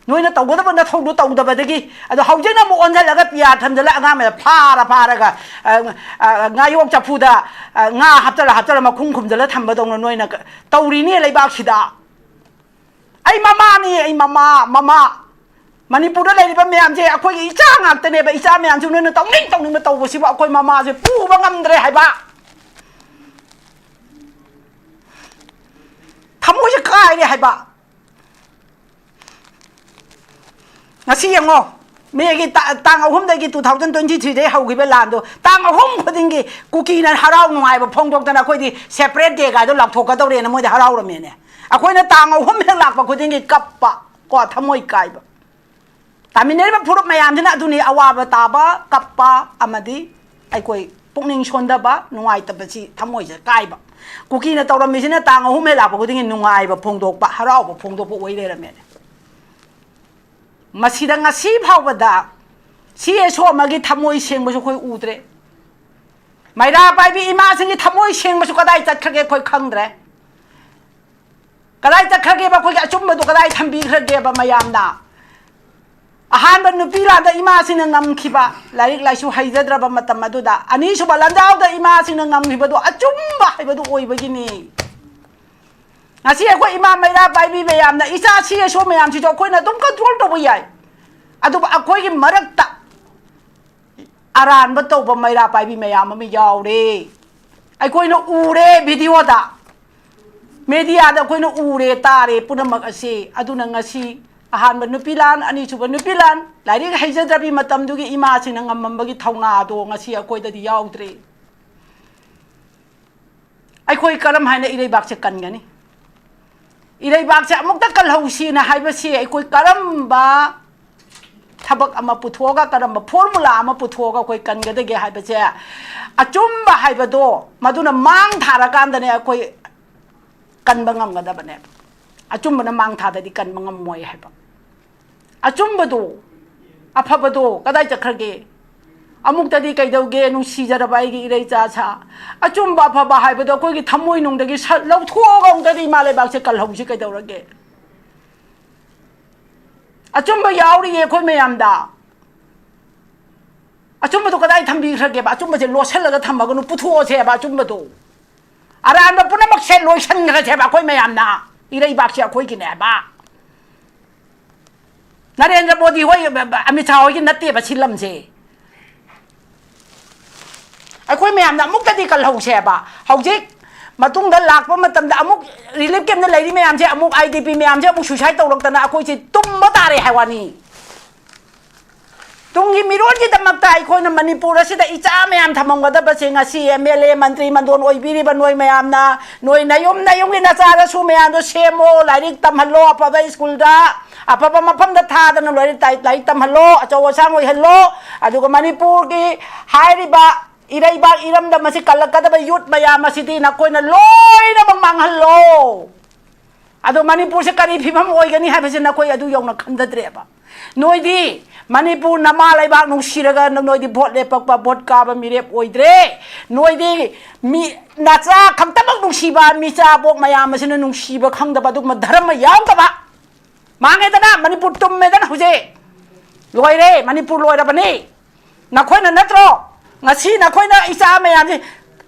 ꯅꯣꯏꯅ ꯇꯧꯒꯗꯕ ꯅꯊꯧꯗꯨ ꯇꯧꯗꯕꯗꯒꯤ, ꯑꯗꯣ ꯍꯧꯖꯤꯛꯅ ꯑꯃꯨꯛ ꯑꯣꯟꯁꯤꯜꯂꯒ ꯄꯤꯌꯥꯔ ꯊꯝꯖꯤꯜꯂ ꯑꯉꯥꯡ ꯃꯌꯥꯝ ꯐꯥꯔ ꯐꯥꯔꯒ, ꯑ, ꯑ, ꯉꯥꯌꯣꯛ ꯆꯐꯨꯗ, ꯑ, ꯉꯥ ꯍꯥꯞꯆꯜꯂ ꯍꯥꯞꯆꯜꯂ ꯃꯈꯨꯝ ꯈꯨꯝꯖꯤꯜꯂ ꯊꯝꯕꯗꯧꯅ ꯅꯣꯏꯅ ꯀ-, ꯇꯧꯔꯤꯅꯦ ꯂꯩꯕꯥꯛꯁꯤꯗ꯫ ꯑꯩ ꯃꯃꯥꯅꯤ, ꯑꯩ ꯃꯃꯥ, ꯃꯃꯥ꯫ ꯃꯅꯤꯄꯨꯔꯗ ꯂꯩꯔꯤꯕ ꯃꯌꯥꯝꯁꯦ ꯑꯩꯈꯣꯏꯒꯤ ꯏꯆꯥ ꯉꯥꯛꯇꯅꯦꯕ꯫ ꯏꯆꯥ ꯃꯌꯥꯝꯁꯤ ꯅꯣꯏꯅ ꯇꯧꯅꯤꯡ ꯇꯧꯅꯤꯡꯕ ꯇꯧꯕꯁꯤꯕꯨ ꯑꯩꯈꯣꯏ ꯃꯃꯥꯁꯦ ꯄꯨꯕ ꯉꯝꯗ꯭ꯔꯦ ꯍꯥꯏꯕ꯫ ꯊꯃꯣꯏꯁꯦ ꯀꯥꯏꯔꯦ ꯍꯥꯏꯕ꯫ ꯉꯁꯤ ꯌꯦꯡꯉꯣ, ꯃꯦꯒꯤ ꯇꯥ-, ꯇꯥꯡ ꯑꯍꯨꯝꯗꯒꯤ, two thousand twenty three ꯗꯒꯤ ꯍꯧꯈꯤꯕ ꯂꯥꯟꯗꯣ, ꯇꯥꯡ ꯑꯍꯨꯝ ꯈꯨꯗꯤꯡꯒꯤ ꯀꯨꯀꯤꯅ ꯍꯔꯥꯎ ꯅꯨꯡꯉꯥꯏꯕ ꯐꯣꯡꯗꯣꯛꯇꯅ ꯑꯩꯈꯣꯏꯗꯤ separate day ꯀꯥꯏꯗꯣ ꯂꯥꯎꯊꯣꯛꯀꯗꯧꯔꯦꯅ ꯃꯣꯏꯗꯤ ꯍꯔꯥꯎꯔꯝꯃꯦꯅꯦ꯫ ꯑꯩꯈꯣꯏꯅ ꯇꯥꯡ ꯑꯍꯨꯝ ꯍꯦꯛ ꯂꯥꯛꯄ ꯈꯨꯗꯤꯡꯒꯤ ꯀꯞꯄ, ꯀꯣ, ꯊꯃꯣꯏ ꯀꯥꯏꯕ꯫ ꯇꯥꯃꯤꯟꯅꯔꯤꯕ ꯐꯨꯔꯨꯞ ꯃꯌꯥꯝꯁꯤꯅ ꯑꯗꯨꯅꯤ, ꯑꯋꯥꯕ ꯇꯥꯕ, ꯀꯞꯄ, ꯑꯃꯗꯤ ꯑꯩꯈꯣꯏ ꯄꯨꯛꯅꯤꯡ ꯁꯣꯟꯊꯕ, ꯅꯨꯡꯉꯥꯏꯇꯕꯁꯤ, ꯊꯃꯣꯏꯁꯦ ꯀꯥꯏꯕ꯫ ꯀꯨꯀꯤꯅ ꯇꯧꯔꯝꯃꯤꯁꯤꯅ ꯇꯥꯡ ꯑꯍꯨꯝ ꯍꯦꯛ ꯂꯥꯛꯄ ꯈꯨꯗꯤꯡꯒꯤ ꯅꯨꯡꯉꯥꯏꯕ ꯐꯣꯡꯗꯣꯛꯄ, ꯍꯔꯥꯎꯕ ꯐꯣꯡꯗꯣꯛꯄ ꯑꯣꯏ ꯂꯩꯔꯝꯃꯦꯅꯦ꯫ ꯃꯁꯤꯗ ꯉꯁꯤ ꯐꯥꯎꯕꯗ ꯁꯤ ꯑꯦꯁ ꯑꯣ ꯑꯃꯒꯤ ꯊꯃꯣꯏ ꯁꯦꯡꯕꯁꯨ ꯑꯩꯈꯣꯏ ꯎꯗ꯭ꯔꯦ꯫ ꯃꯩꯔꯥ ꯄꯥꯏꯕꯤ ꯏꯃꯥꯁꯤꯡꯒꯤ ꯊꯃꯣꯏ ꯁꯦꯡꯕꯁꯨ ꯀꯗꯥꯏ ꯆꯠꯈ꯭ꯔꯒꯦ ꯑꯩꯈꯣꯏ ꯈꯪꯗ꯭ꯔꯦ꯫ ꯀꯗꯥꯏ ꯆꯠꯈ꯭ꯔꯒꯦꯕ? ꯑꯩꯈꯣꯏꯒꯤ ꯑꯆꯨꯝꯕꯗꯣ ꯀꯗꯥꯏ ꯊꯝꯕꯤꯈ꯭ꯔꯒꯦꯕ ꯃꯌꯥꯝꯅ? ꯑꯍꯥꯟꯕ ꯅꯨꯄꯤ ꯂꯥꯟꯗ ꯏꯃꯥꯁꯤꯡꯅ ꯉꯝꯈꯤꯕ, ꯂꯥꯏꯔꯤꯛ ꯂꯥꯏꯁꯨ ꯍꯩꯖꯗ꯭ꯔꯕ ꯃꯇꯝ ꯑꯗꯨꯗ, ꯑꯅꯤꯁꯨꯕ ꯂꯥꯟꯖꯥꯎꯗ ꯏꯃꯥꯁꯤꯡꯅ ꯉꯝꯈꯤꯕꯗꯣ ꯑꯆꯨꯝꯕ ꯍꯥꯏꯕꯗꯨ ꯑꯣꯏꯕꯒꯤꯅꯤ꯫ ꯉꯁꯤ ꯑꯩꯈꯣꯏ ꯏꯃꯥ ꯃꯩꯔꯥ ꯄꯥꯏꯕꯤ ꯃꯌꯥꯝꯅ, ꯏꯆꯥ ꯁꯤ ꯑꯁꯣ ꯃꯌꯥꯝꯁꯤꯁꯨ ꯑꯩꯈꯣꯏꯅ ꯑꯗꯨꯝ control ꯇꯧꯕ ꯌꯥꯏ, ꯑꯗꯨꯕꯨ ꯑꯩꯈꯣꯏꯒꯤ ꯃꯔꯛꯇ ꯑꯔꯥꯟꯕ ꯇꯧꯕ ꯃꯩꯔꯥ ꯄꯥꯏꯕꯤ ꯃꯌꯥꯝ ꯑꯃ ꯌꯥꯎꯔꯦ꯫ ꯑꯩꯈꯣꯏꯅ ꯎꯔꯦ videoꯗ, mediaꯗ ꯑꯩꯈꯣꯏꯅ ꯎꯔꯦ, ꯇꯥꯔꯦ ꯄꯨꯝꯅꯃꯛ ꯑꯁꯤ꯫ ꯑꯗꯨꯅ ꯉꯁꯤ ꯑꯍꯥꯟꯕ ꯅꯨꯄꯤ ꯂꯥꯟ, ꯑꯅꯤꯁꯨꯕ ꯅꯨꯄꯤ ꯂꯥꯟ, ꯂꯥꯏꯔꯤꯛ ꯍꯩꯖꯗ꯭ꯔꯕꯤ ꯃꯇꯝꯗꯨꯒꯤ ꯏꯃꯥꯁꯤꯡꯅ ꯉꯝꯃꯝꯕꯒꯤ ꯊꯧꯅꯥꯗꯣ ꯉꯁꯤ ꯑꯩꯈꯣꯏꯗꯗꯤ ꯌꯥꯎꯗ꯭ꯔꯦ꯫ ꯑꯩꯈꯣꯏ ꯀꯔꯝ ꯍꯥꯏꯅ ꯏꯔꯩꯕꯥꯛꯁꯦ ꯀꯟꯒꯅꯤ? ꯏꯔꯩꯕꯥꯛꯁꯦ ꯑꯃꯨꯛꯇ ꯀꯜꯍꯧꯁꯤꯅ ꯍꯥꯏꯕꯁꯤ ꯑꯩꯈꯣꯏ ꯀꯔꯝꯕ ꯊꯕꯛ ꯑꯃ ꯄꯨꯊꯣꯛꯑꯒ, ꯀꯔꯝꯕ formula ꯑꯃ ꯄꯨꯊꯣꯛꯑꯒ ꯑꯩꯈꯣꯏ ꯀꯟꯒꯗꯒꯦ ꯍꯥꯏꯕꯁꯦ, ꯑꯆꯨꯝꯕ ꯍꯥꯏꯕꯗꯣ ꯃꯗꯨꯅ ꯃꯥꯡ ꯊꯥꯔꯀꯥꯟꯗꯅꯦ ꯑꯩꯈꯣꯏ ꯀꯟꯕ ꯉꯝꯒꯗꯕꯅꯦꯕ꯫ ꯑꯆꯨꯝꯕꯅ ꯃꯥꯡ ꯊꯥꯗꯗꯤ ꯀꯟꯕ ꯉꯝꯃꯣꯏ ꯍꯥꯏꯕ꯫ ꯑꯆꯨꯝꯕꯗꯣ, ꯑꯐꯕꯗꯣ ꯀꯗꯥꯏ ꯆꯠꯈ꯭ꯔꯒꯦ? ꯑꯃꯨꯛꯇꯗꯤ ꯀꯩꯗꯧꯒꯦ, ꯅꯨꯡꯁꯤꯖꯔꯕ ꯑꯩꯒꯤ ꯏꯔꯩ ꯏꯆꯥꯁꯥ? ꯑꯆꯨꯝꯕ ꯑꯐꯕ ꯍꯥꯏꯕꯗꯣ ꯑꯩꯈꯣꯏꯒꯤ ꯊꯃꯣꯏꯅꯨꯡꯗꯒꯤ ꯁꯠ ꯂꯧꯊꯣꯛꯑꯒ ꯑꯃꯨꯛꯇꯗꯤ ꯏꯃꯥ ꯂꯩꯕꯥꯛꯁꯦ ꯀꯜꯍꯧꯁꯤ ꯀꯩꯗꯧꯔꯒꯦ? ꯑꯆꯨꯝꯕ ꯌꯥꯎꯔꯤꯌꯦ ꯑꯩꯈꯣꯏ ꯃꯌꯥꯝꯗ꯫ ꯑꯆꯨꯝꯕꯗꯣ ꯀꯗꯥꯏ ꯊꯝꯕꯤꯈ꯭ꯔꯒꯦꯕ? ꯑꯆꯨꯝꯕꯁꯦ ꯂꯣꯠꯁꯤꯜꯂꯒ ꯊꯝꯃꯒꯅꯨ, ꯄꯨꯊꯣꯛꯑꯁꯦꯕ ꯑꯆꯨꯝꯕꯗꯣ꯫ ꯑꯔꯥꯟꯕ ꯄꯨꯝꯅꯃꯛꯁꯦ ꯂꯣꯏꯁꯤꯟꯈ꯭ꯔꯁꯦꯕ ꯑꯩꯈꯣꯏ ꯃꯌꯥꯝꯅ, ꯏꯔꯩꯕꯥꯛꯁꯦ ꯑꯩꯈꯣꯏꯒꯤꯅꯦꯕ꯫ ꯅꯔꯦꯟꯗ꯭ꯔ ꯃꯣꯗꯤ ꯍꯣꯏ, ꯑꯃꯤꯠ ꯁꯥꯍ ꯍꯣꯏꯒꯤ ꯅꯠꯇꯦꯕ ꯁꯤ ꯂꯝꯁꯦ꯫ ꯑꯩꯈꯣꯏ ꯃꯌꯥꯝꯅ ꯑꯃꯨꯛꯇꯗꯤ ꯀꯜꯍꯧꯁꯦꯕ꯫ ꯍꯧꯖꯤꯛ ꯃꯇꯨꯡꯗ ꯂꯥꯛꯄ ꯃꯇꯝꯗ ꯑꯃꯨꯛ relief campꯇ ꯂꯩꯔꯤ ꯃꯌꯥꯝꯁꯦ, ꯑꯃꯨꯛ IDP ꯃꯌꯥꯝꯁꯦ ꯑꯃꯨꯛ suicide ꯇꯧꯔꯛꯇꯅ ꯑꯩꯈꯣꯏꯁꯦ ꯇꯨꯝꯕ ꯇꯥꯔꯦ ꯍꯥꯏ ꯋꯥꯅꯤ꯫ ꯇꯨꯡꯒꯤ ꯃꯤꯔꯣꯜꯒꯤꯗꯃꯛꯇ ꯑꯩꯈꯣꯏꯅ ꯃꯅꯤꯄꯨꯔ ꯑꯁꯤꯗ ꯏꯆꯥ ꯃꯌꯥꯝ ꯊꯝꯃꯝꯒꯗꯕꯁꯦ ꯉꯁꯤ MLA, ꯃꯟꯇ꯭ꯔꯤ, ꯃꯟꯗꯣꯟ ꯑꯣꯏꯕꯤꯔꯤꯕ ꯅꯣꯏ ꯃꯌꯥꯝꯅ, ꯅꯣꯏ ꯅꯌꯨꯝ ꯅꯌꯨꯝꯒꯤ ꯅꯆꯥ ꯅꯁꯨ ꯃꯌꯥꯝꯗꯣ ꯁꯦꯝꯃꯣ, ꯂꯥꯏꯔꯤꯛ ꯇꯝꯍꯜꯂꯣ, ꯑꯐꯕ ꯁ꯭ꯀꯨꯜꯗ, ꯑꯐꯕ ꯃꯐꯝꯗ ꯊꯥꯗꯅ ꯂꯥꯏꯔꯤꯛ ꯇꯥꯏ-, ꯂꯥꯏꯔꯤꯛ ꯇꯝꯍꯜꯂꯣ, ꯑꯆꯧ ꯑꯁꯥꯡ ꯑꯣꯏꯍꯜꯂꯣ꯫ ꯑꯗꯨꯒ ꯃꯅꯤꯄꯨꯔꯒꯤ ꯍꯥꯏꯔꯤꯕ ꯏꯔꯩꯕꯥꯛ ꯏꯔꯝꯗꯝ ꯑꯁꯤ ꯀꯜꯂꯛꯀꯗꯕ youth ꯃꯌꯥꯝ ꯑꯁꯤꯗꯤ ꯅꯈꯣꯏꯅ ꯂꯣꯏꯅꯃꯛ ꯃꯥꯡꯍꯜꯂꯣ꯫ ꯑꯗꯣ ꯃꯅꯤꯄꯨꯔꯁꯦ ꯀꯔꯤ ꯐꯤꯕꯝ ꯑꯣꯏꯒꯅꯤ ꯍꯥꯏꯕꯁꯦ ꯅꯈꯣꯏ ꯑꯗꯨ ꯌꯧꯅ ꯈꯟꯊꯗ꯭ꯔꯦꯕ꯫ ꯅꯣꯏꯗꯤ ꯃꯅꯤꯄꯨꯔ ꯅꯃꯥ ꯂꯩꯕꯥꯛ ꯅꯨꯡꯁꯤꯔꯒ ꯅꯣꯏꯗꯤ ꯚꯣꯠ ꯂꯦꯞꯄꯛꯄ, ꯚꯣꯠ ꯀꯥꯕ ꯃꯤꯔꯦꯞ ꯑꯣꯏꯗ꯭ꯔꯦ꯫ ꯅꯣꯏꯗꯤ ꯃꯤ ꯅꯆꯥ ꯈꯛꯇꯃꯛ ꯅꯨꯡꯁꯤꯕ, ꯃꯤꯆꯥ ꯄꯣꯛ ꯃꯌꯥꯝ ꯑꯁꯤꯅ ꯅꯨꯡꯁꯤꯕ ꯈꯪꯗꯕ, ꯑꯗꯨꯒꯨꯝꯕ ꯙꯔꯃ ꯌꯥꯎꯗꯕ꯫ ꯃꯥꯡꯉꯦꯗꯅ, ꯃꯅꯤꯄꯨꯔ ꯇꯨꯝꯃꯦꯗꯅ ꯍꯧꯖꯤꯛ꯫ ꯂꯣꯏꯔꯦ, ꯃꯅꯤꯄꯨꯔ ꯂꯣꯏꯔꯕꯅꯤ꯫ ꯅꯈꯣꯏꯅ ꯅꯠꯇ꯭ꯔꯣ ꯉꯁꯤ ꯅꯈꯣꯏꯅ ꯏꯆꯥ ꯃꯌꯥꯝꯁꯤ,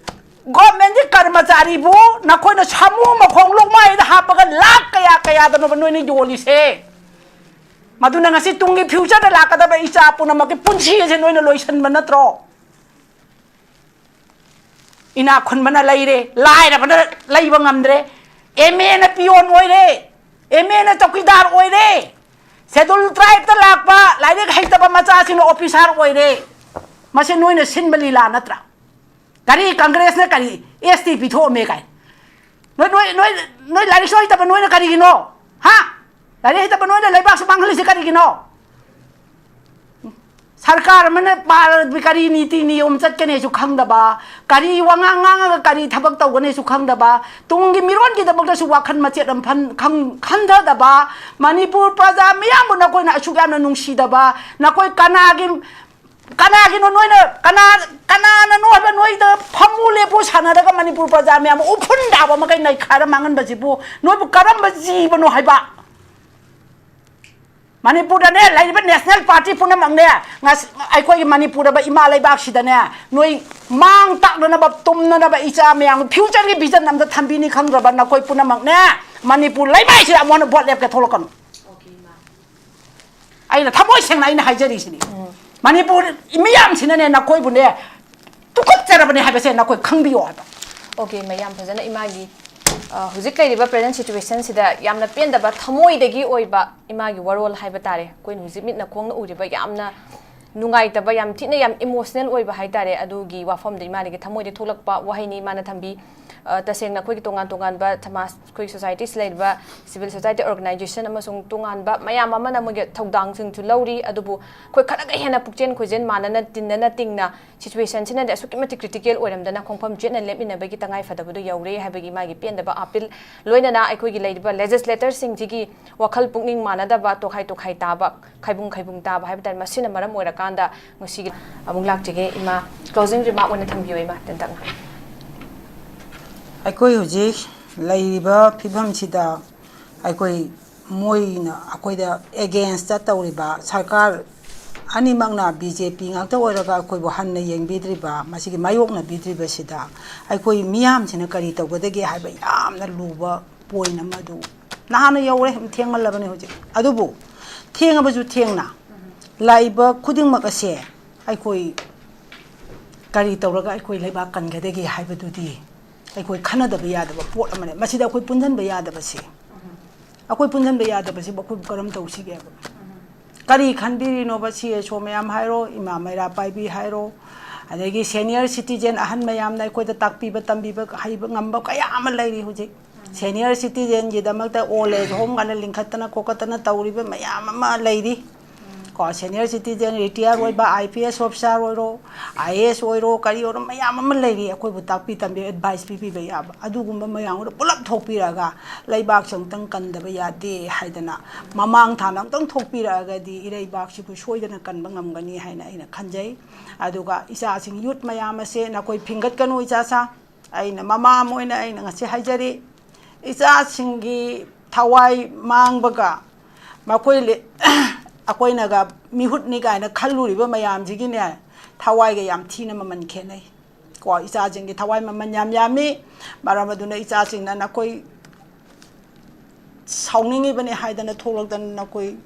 ꯒꯣꯔꯃꯦꯟꯒꯤ ꯀꯔꯃꯆꯥꯔꯤꯕꯨ ꯅꯈꯣꯏꯅ ꯁꯥꯃꯨ ꯃꯈꯣꯡ ꯂꯨꯛꯃꯥꯏꯗ ꯍꯥꯞꯄꯒ ꯂꯥꯛ ꯀꯌꯥ ꯀꯌꯥꯗꯅꯣꯕ ꯅꯣꯏꯅ ꯌꯣꯜꯂꯤꯁꯦ? ꯃꯗꯨꯅ ꯉꯁꯤ ꯇꯨꯡꯒꯤ ꯐ꯭ꯌꯨꯆꯔꯗ ꯂꯥꯛꯀꯗꯕ ꯏꯆꯥ ꯄꯨꯝꯅꯃꯛꯀꯤ ꯄꯨꯟꯁꯤ ꯑꯁꯦ ꯅꯣꯏꯅ ꯂꯣꯏꯁꯤꯟꯕ ꯅꯠꯇ꯭ꯔꯣ? ꯏꯅꯥꯛ ꯈꯨꯟꯕꯅ ꯂꯩꯔꯦ, ꯂꯥꯏꯔꯕꯅ ꯂꯩꯕ ꯉꯝꯗ꯭ꯔꯦ꯫ ꯑꯦꯝ ꯑꯦꯅ ꯄꯤꯌꯣꯟ ꯑꯣꯏꯔꯦ, ꯑꯦꯝ ꯑꯦꯅ ꯆꯧꯀꯤꯗꯥꯔ ꯑꯣꯏꯔꯦ꯫ ꯁꯦꯗꯨꯜ ꯇ꯭ꯔꯥꯏꯕꯇ ꯂꯥꯛꯄ ꯂꯥꯏꯔꯤꯛ ꯍꯩꯇꯕ ꯃꯆꯥꯁꯤꯡꯅ ꯑꯣꯐꯤꯁꯥꯔ ꯑꯣꯏꯔꯦ꯫ ꯃꯁꯤ ꯅꯣꯏꯅ ꯁꯤꯟꯕ ꯂꯤꯂꯥ ꯅꯠꯇ꯭ꯔꯥ? ꯀꯔꯤ ꯀꯪꯒ꯭ꯔꯦꯁꯅ ꯀꯔꯤ ꯑꯦꯁ ꯇꯤ ꯄꯤꯊꯣꯛꯑꯝꯃꯦ ꯀꯥꯏ? ꯅꯣꯏ, ꯅꯣꯏ, ꯅꯣꯏ, ꯅꯣꯏ ꯂꯥꯏꯔꯤꯛꯁꯨ ꯍꯩꯇꯕ ꯅꯣꯏꯅ ꯀꯔꯤꯒꯤꯅꯣ? ꯍꯥ? ꯂꯥꯏꯔꯤꯛ ꯍꯩꯇꯕ ꯅꯣꯏꯅ ꯂꯩꯕꯥꯛꯁꯨ ꯃꯥꯡꯍꯜꯂꯤꯁꯦ ꯀꯔꯤꯒꯤꯅꯣ? ꯁꯔꯀꯥꯔ ꯑꯃꯅ ꯄꯥ-, ꯀꯔꯤ ꯅꯤꯇꯤ ꯅꯤꯌꯣꯝ ꯆꯠꯀꯅꯤꯁꯨ ꯈꯪꯗꯕ, ꯀꯔꯤ ꯋꯥꯉꯥꯡ ꯉꯥꯡꯉꯒ ꯀꯔꯤ ꯊꯕꯛ ꯇꯧꯒꯅꯤꯁꯨ ꯈꯪꯗꯕ, ꯇꯨꯡꯒꯤ ꯃꯤꯔꯣꯟꯒꯤꯗꯃꯛꯇꯁꯨ ꯋꯥꯈꯜ ꯃꯆꯦꯠ ꯑꯃ ꯐꯟ-, ꯈꯪ-, ꯈꯟꯊꯗꯕ, ꯃꯅꯤꯄꯨꯔ ꯄ꯭ꯔꯖꯥ ꯃꯤꯌꯥꯝꯕꯨ ꯅꯈꯣꯏꯅ ꯑꯁꯨꯛ ꯌꯥꯝꯅ ꯅꯨꯡꯁꯤꯗꯕ, ꯅꯈꯣꯏ ꯀꯅꯥꯒꯤ, ꯀꯅꯥꯒꯤꯅꯣ ꯅꯣꯏꯅ, ꯀꯅꯥ, ꯀꯅꯥꯅꯅꯣ ꯍꯥꯏꯕ ꯅꯣꯏꯗ ꯐꯝꯃꯨ ꯂꯦꯞꯄꯨ ꯁꯥꯟꯅꯔꯒ ꯃꯅꯤꯄꯨꯔ ꯄ꯭ꯔꯖꯥ ꯃꯌꯥꯝ ꯎꯐꯨꯟ ꯇꯥꯕ ꯃꯈꯩ ꯅꯩꯈꯥꯏꯔ ꯃꯥꯡꯍꯟꯕꯁꯤꯕꯨ ꯅꯣꯏꯕꯨ ꯀꯔꯝꯕ ꯖꯤꯕꯅꯣ ꯍꯥꯏꯕ? ꯃꯅꯤꯄꯨꯔꯗꯅꯦ ꯂꯩꯔꯤꯕ ꯅꯦꯁꯅꯦꯜ ꯄꯥꯔꯇꯤ ꯄꯨꯝꯅꯃꯛꯅꯦ, ꯉꯁ-, ꯑꯩꯈꯣꯏꯒꯤ ꯃꯅꯤꯄꯨꯔꯗ ꯏꯃꯥ ꯂꯩꯕꯥꯛꯁꯤꯗꯅꯦ, ꯅꯣꯏ ꯃꯥꯡ ꯇꯥꯛꯅꯅꯕ, ꯇꯨꯝꯅꯅꯕ, ꯏꯆꯥ ꯃꯌꯥꯝ ꯐ꯭ꯌꯨꯆꯔꯒꯤ ꯚꯤꯖꯟ ꯑꯝꯇ ꯊꯝꯕꯤꯅꯤ ꯈꯪꯗ꯭ꯔꯕ ꯅꯈꯣꯏ ꯄꯨꯝꯅꯃꯛꯅꯦ, ꯃꯅꯤꯄꯨꯔ ꯂꯩꯃꯥꯏꯁꯤꯗ ꯑꯃꯨꯛ ꯍꯟꯅ ꯚꯣꯠ ꯂꯦꯞꯀꯦ ꯊꯣꯛꯂꯛꯀꯅꯨ꯫ ꯑꯩꯅ ꯊꯃꯣꯏ ꯁꯦꯡꯅ ꯑꯩꯅ ꯍꯥꯏꯖꯔꯤꯁꯤꯅꯤ꯫ ꯃꯅꯤꯄꯨꯔ ꯃꯤꯌꯥꯝꯁꯤꯅꯅꯦ ꯅꯈꯣꯏꯕꯨꯅꯦ ꯇꯨꯀꯠꯆꯔꯕꯅꯦ ꯍꯥꯏꯕꯁꯦ ꯅꯈꯣꯏ ꯈꯪꯕꯤꯌꯣ ꯍꯥꯏꯕ꯫ ꯑꯣꯀꯦ, ꯃꯌꯥꯝ ꯐꯖꯅ ꯏꯃꯥꯒꯤ, ꯑ, ꯍꯧꯖꯤꯛ ꯂꯩꯔꯤꯕ ꯄ꯭ꯔꯦꯖꯦꯟ ꯁꯤꯆꯨꯋꯦꯁꯟꯁꯤꯗ ꯌꯥꯝꯅ ꯄꯦꯟꯗꯕ ꯊꯃꯣꯏꯗꯒꯤ ꯑꯣꯏꯕ ꯏꯃꯥꯒꯤ ꯋꯥꯔꯣꯜ ꯍꯥꯏꯕ ꯇꯥꯔꯦ꯫ ꯑꯩꯈꯣꯏꯅ ꯍꯧꯖꯤꯛ ꯃꯤꯠꯅ ꯈꯣꯡꯅ ꯎꯔꯤꯕ ꯌꯥꯝꯅ ꯅꯨꯡꯉꯥꯏꯇꯕ, ꯌꯥꯝ ꯊꯤꯅ ꯌꯥꯝ emotional ꯑꯣꯏꯕ ꯍꯥꯏꯇꯥꯔꯦ꯫ ꯑꯗꯨꯒꯤ ꯋꯥꯐꯝꯗꯣ ꯏꯃꯥꯗꯒꯤ ꯊꯃꯣꯏꯗ ꯊꯣꯛꯂꯛꯄ ꯋꯥꯍꯩꯅꯤ ꯏꯃꯥꯅ ꯊꯝꯕꯤ꯫ ꯑ, ꯇꯁꯦꯡꯅ ꯑꯩꯈꯣꯏꯒꯤ ꯇꯣꯉꯥꯟ ꯇꯣꯉꯥꯟꯕ ꯁꯃꯥꯖ, ꯑꯩꯈꯣꯏꯒꯤ societies ꯂꯩꯔꯤꯕ, civil society organization ꯑꯃꯁꯨꯡ ꯇꯣꯉꯥꯟꯕ ꯃꯌꯥꯝ ꯑꯃꯅ ꯃꯣꯏꯒꯤ ꯊꯧꯗꯥꯡꯁꯤꯡꯁꯨ ꯂꯧꯔꯤ꯫ ꯑꯗꯨꯕꯨ ꯑꯩꯈꯣꯏ ꯈꯔꯒ ꯍꯦꯟꯅ ꯄꯨꯛꯆꯦꯟ ꯈꯣꯏꯖꯦꯟ ꯃꯥꯟꯅꯅ, ꯇꯤꯟꯅꯅ ꯇꯤꯡꯅ, situationꯁꯤꯅꯗꯤ ꯑꯁꯨꯛꯀꯤ ꯃꯇꯤꯛ critical ꯑꯣꯏꯔꯝꯗꯅ ꯈꯣꯡꯐꯝ ꯆꯦꯠꯅ ꯂꯦꯞꯃꯤꯟꯅꯕꯒꯤ ꯇꯉꯥꯏ ꯐꯗꯕꯗꯨ ꯌꯧꯔꯦ ꯍꯥꯏꯕꯒꯤ ꯃꯥꯒꯤ ꯄꯦꯟꯗꯕ appeal, ꯂꯣꯏꯅꯅ ꯑꯩꯈꯣꯏꯒꯤ ꯂꯩꯔꯤꯕ legislatorꯁꯤꯡꯁꯤꯒꯤ ꯋꯥꯈꯜ ꯄꯨꯛꯅꯤꯡ ꯃꯥꯟꯅꯗꯕ, ꯇꯣꯈꯥꯏ ꯇꯣꯈꯥꯏ ꯇꯥꯕ, ꯈꯥꯏꯕꯨꯡ ꯈꯥꯏꯕꯨꯡ ꯇꯥꯕ ꯍꯥꯏꯕ ꯇꯥꯔꯦ, ꯃꯁꯤꯅ ꯃꯔꯝ ꯑꯣꯏꯔꯀꯥꯟꯗ ꯉꯁꯤꯒꯤ ꯑꯃꯨꯛ ꯂꯥꯛꯆꯒꯦ ꯏꯃꯥ꯫ Closing remark ꯑꯣꯏꯅ ꯊꯝꯕꯤꯌꯣ ꯏꯃꯥ, ꯇꯦꯟꯇꯛꯅ꯫ ꯑꯩꯈꯣꯏ ꯍꯧꯖꯤꯛ ꯂꯩꯔꯤꯕ ꯐꯤꯕꯝꯁꯤꯗ ꯑꯩꯈꯣꯏ, ꯃꯣꯏꯅ ꯑꯩꯈꯣꯏꯗ against ꯇꯧꯔꯤꯕ ꯁꯔꯀꯥꯔ ꯑꯅꯤꯃꯛꯅ, ꯕꯤ ꯖꯦ ꯄꯤ ꯉꯥꯛꯇ ꯑꯣꯏꯔꯒ ꯑꯩꯈꯣꯏꯕꯨ ꯍꯟꯅ ꯌꯦꯡꯕꯤꯗ꯭ꯔꯤꯕ, ꯃꯁꯤꯒꯤ ꯃꯥꯌꯣꯛꯅꯕꯤꯗ꯭ꯔꯤꯕꯁꯤꯗ ꯑꯩꯈꯣꯏ ꯃꯤꯌꯥꯝꯁꯤꯅ ꯀꯔꯤ ꯇꯧꯒꯗꯒꯦ ꯍꯥꯏꯕ ꯌꯥꯝꯅ ꯂꯨꯕ point ꯑꯃ ꯑꯗꯨ ꯅꯍꯥꯟꯅ ꯌꯧꯔꯦ, ꯊꯦꯡꯃꯜꯂꯕꯅꯤ ꯍꯧꯖꯤꯛ꯫ ꯑꯗꯨꯕꯨ ꯊꯦꯡꯉꯕꯁꯨ ꯊꯦꯡꯅ ꯂꯥꯛꯏꯕ ꯈꯨꯗꯤꯡꯃꯛ ꯑꯁꯦ ꯑꯩꯈꯣꯏ ꯀꯔꯤ ꯇꯧꯔꯒ ꯑꯩꯈꯣꯏ ꯂꯩꯕꯥꯛ ꯀꯟꯒꯗꯒꯦ ꯍꯥꯏꯕꯗꯨꯗꯤ ꯑꯩꯈꯣꯏ ꯈꯟꯅꯗꯕ ꯌꯥꯗꯕ ꯄꯣꯠ ꯑꯃꯅꯦ꯫ ꯃꯁꯤꯗ ꯑꯩꯈꯣꯏ ꯄꯨꯟꯁꯤꯟꯕ ꯌꯥꯗꯕꯁꯦ, ꯑꯩꯈꯣꯏ ꯄꯨꯟꯁꯤꯟꯕ ꯌꯥꯗꯕꯁꯤꯕꯨ ꯑꯩꯈꯣꯏꯕꯨ ꯀꯔꯝ ꯇꯧꯁꯤꯒꯦꯕ? ꯀꯔꯤ ꯈꯟꯕꯤꯔꯤꯅꯣꯕ? ꯁꯤ ꯑꯦꯁ ꯑꯣ ꯃꯌꯥꯝ ꯍꯥꯏꯔꯣ, ꯏꯃꯥ ꯃꯩꯔꯥ ꯄꯥꯏꯕꯤ ꯍꯥꯏꯔꯣ, ꯑꯗꯒꯤ senior citizen ꯑꯍꯟ ꯃꯌꯥꯝꯅ ꯑꯩꯈꯣꯏꯗ ꯇꯥꯛꯄꯤꯕ ꯇꯝꯕꯤꯕ ꯍꯩꯕ ꯉꯝꯕ ꯀꯌꯥ ꯑꯃ ꯂꯩꯔꯤ ꯍꯧꯖꯤꯛ꯫ Senior citizenꯒꯤꯗꯃꯛꯇ old age home ꯀꯥꯏꯅ ꯂꯤꯡꯈꯠꯇꯅ ꯈꯣꯀꯠꯇꯅ ꯇꯧꯔꯤꯕ ꯃꯌꯥꯝ ꯑꯃ ꯂꯩꯔꯤ꯫ ꯀꯣ, senior citizen, retire ꯑꯣꯏꯕ I P S officer ꯑꯣꯏꯔꯣ, I A S ꯑꯣꯏꯔꯣ, ꯀꯔꯤ ꯑꯣꯏꯔꯣ, ꯃꯌꯥꯝ ꯑꯃ ꯂꯩꯔꯤ ꯑꯩꯈꯣꯏꯕꯨ ꯇꯥꯛꯄꯤ ꯇꯝꯕꯤ, advice ꯄꯤꯕꯤꯕ ꯌꯥꯕ꯫ ꯑꯗꯨꯒꯨꯝꯕ ꯃꯌꯥꯝꯗꯣ ꯄꯨꯂꯞ ꯊꯣꯛꯄꯤꯔꯒ ꯂꯩꯕꯥꯛꯁꯦ ꯑꯃꯨꯛꯇꯪ ꯀꯟꯗꯕ ꯌꯥꯗꯦ ꯍꯥꯏꯗꯅ ꯃꯃꯥꯡ ꯊꯥꯅ ꯑꯃꯨꯛꯇꯪ ꯊꯣꯛꯄꯤꯔꯛꯑꯒꯗꯤ ꯏꯔꯩꯕꯥꯛꯁꯤꯕꯨ ꯁꯣꯏꯗꯅ ꯀꯟꯕ ꯉꯝꯒꯅꯤ ꯍꯥꯏꯅ ꯑꯩꯅ ꯈꯟꯖꯩ꯫ ꯑꯗꯨꯒ ꯏꯆꯥꯁꯤꯡ, youth ꯃꯌꯥꯝ ꯑꯁꯦ ꯅꯈꯣꯏ ꯐꯤꯡꯒꯠꯀꯅꯨ, ꯏꯆꯥ ꯁꯥ꯫ ꯑꯩꯅ ꯃꯃꯥ ꯑꯃ ꯑꯣꯏꯅ ꯑꯩꯅ ꯉꯁꯤ ꯍꯥꯏꯖꯔꯤ, ꯏꯆꯥꯁꯤꯡꯒꯤ ꯊꯋꯥꯏ ꯃꯥꯡꯕꯒ ꯃꯈꯣꯏ ꯂꯦ-, ꯑꯩꯈꯣꯏꯅꯒ ꯃꯤꯍꯨꯠꯅꯤ ꯀꯥꯏꯅ ꯈꯜꯂꯨꯔꯤꯕ ꯃꯌꯥꯝꯁꯤꯒꯤꯅꯦ, ꯊꯋꯥꯏꯒ ꯌꯥꯝ ꯊꯤꯅ ꯃꯃꯜ ꯈꯦꯠꯅꯩ꯫ ꯀꯣ, ꯏꯆꯥꯁꯤꯡꯒꯤ ꯊꯋꯥꯏ ꯃꯃꯜ ꯌꯥꯝ ꯌꯥꯝꯃꯤ꯫ ꯃꯔꯝ ꯑꯗꯨꯅ ꯏꯆꯥꯁꯤꯡꯅ ꯅꯈꯣꯏ ꯁꯥꯎꯅꯤꯡꯉꯤꯕꯅꯤ ꯍꯥꯏꯗꯅ ꯊꯣꯛꯂꯛꯇꯅ ꯅꯈꯣꯏ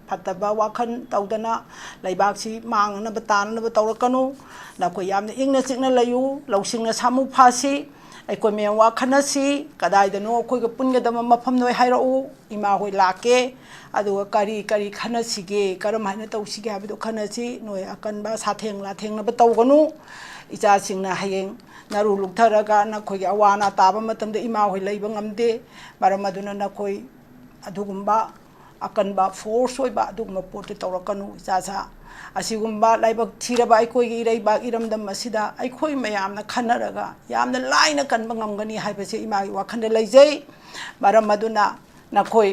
ꯐꯠꯇꯕ ꯋꯥꯈꯜ ꯇꯧꯗꯅ ꯂꯩꯕꯥꯛꯁꯤ ꯃꯥꯡꯅꯅꯕ ꯇꯥꯅꯅꯕ ꯇꯧꯔꯛꯀꯅꯨ꯫ ꯅꯈꯣꯏ ꯌꯥꯝꯅ ꯏꯪꯅ ꯆꯤꯛꯅ ꯂꯩꯌꯨ, ꯂꯧꯁꯤꯡꯅ ꯁꯥꯃꯨ ꯐꯥꯁꯤ꯫ ꯑꯩꯈꯣꯏ ꯃꯌꯥꯝ ꯋꯥ ꯈꯟꯅꯁꯤ, ꯀꯗꯥꯏꯗꯅꯣ ꯑꯩꯈꯣꯏꯒ ꯄꯨꯟꯒꯗꯕ ꯃꯐꯝ ꯅꯣꯏ ꯍꯥꯏꯔꯛꯎ, ꯏꯃꯥ ꯍꯣꯏ ꯂꯥꯛꯀꯦ꯫ ꯑꯗꯨꯒ ꯀꯔꯤ ꯀꯔꯤ ꯈꯟꯅꯁꯤꯒꯦ, ꯀꯔꯝ ꯍꯥꯏꯅ ꯇꯧꯁꯤꯒꯦ ꯍꯥꯏꯕꯗꯣ ꯈꯟꯅꯁꯤ꯫ ꯅꯣꯏ ꯑꯀꯟꯕ ꯁꯥꯊꯦꯡ ꯂꯥꯊꯦꯡꯅꯕ ꯇꯧꯒꯅꯨ꯫ ꯏꯆꯥꯁꯤꯡꯅ ꯍꯌꯦꯡ ꯅꯔꯨ ꯂꯨꯛꯊꯔꯒ ꯅꯈꯣꯏꯒꯤ ꯑꯋꯥ ꯑꯅꯥ ꯇꯥꯕ ꯃꯇꯝꯗ ꯏꯃꯥ ꯍꯣꯏ ꯂꯩꯕ ꯉꯝꯗꯦ꯫ ꯃꯔꯝ ꯑꯗꯨꯅ ꯅꯈꯣꯏ ꯑꯗꯨꯒꯨꯝꯕ ꯑꯀꯟꯕ force ꯑꯣꯏꯕ ꯑꯗꯨꯒꯨꯝꯕ ꯄꯣꯠꯇꯨ ꯇꯧꯔꯛꯀꯅꯨ꯫ ꯏꯆꯥꯁꯥ, ꯑꯁꯤꯒꯨꯝꯕ ꯂꯥꯏꯕꯛ ꯊꯤꯔꯕ ꯑꯩꯈꯣꯏꯒꯤ ꯏꯔꯩꯕꯥꯛ ꯏꯔꯝꯗꯝ ꯑꯁꯤꯗ ꯑꯩꯈꯣꯏ ꯃꯌꯥꯝꯅ ꯈꯟꯅꯔꯒ ꯌꯥꯝꯅ ꯂꯥꯏꯅ ꯀꯟꯕ ꯉꯝꯒꯅꯤ ꯍꯥꯏꯕꯁꯦ ꯏꯃꯥꯒꯤ ꯋꯥꯈꯜꯗ ꯂꯩꯖꯩ꯫ ꯃꯔꯝ ꯑꯗꯨꯅ ꯅꯈꯣꯏ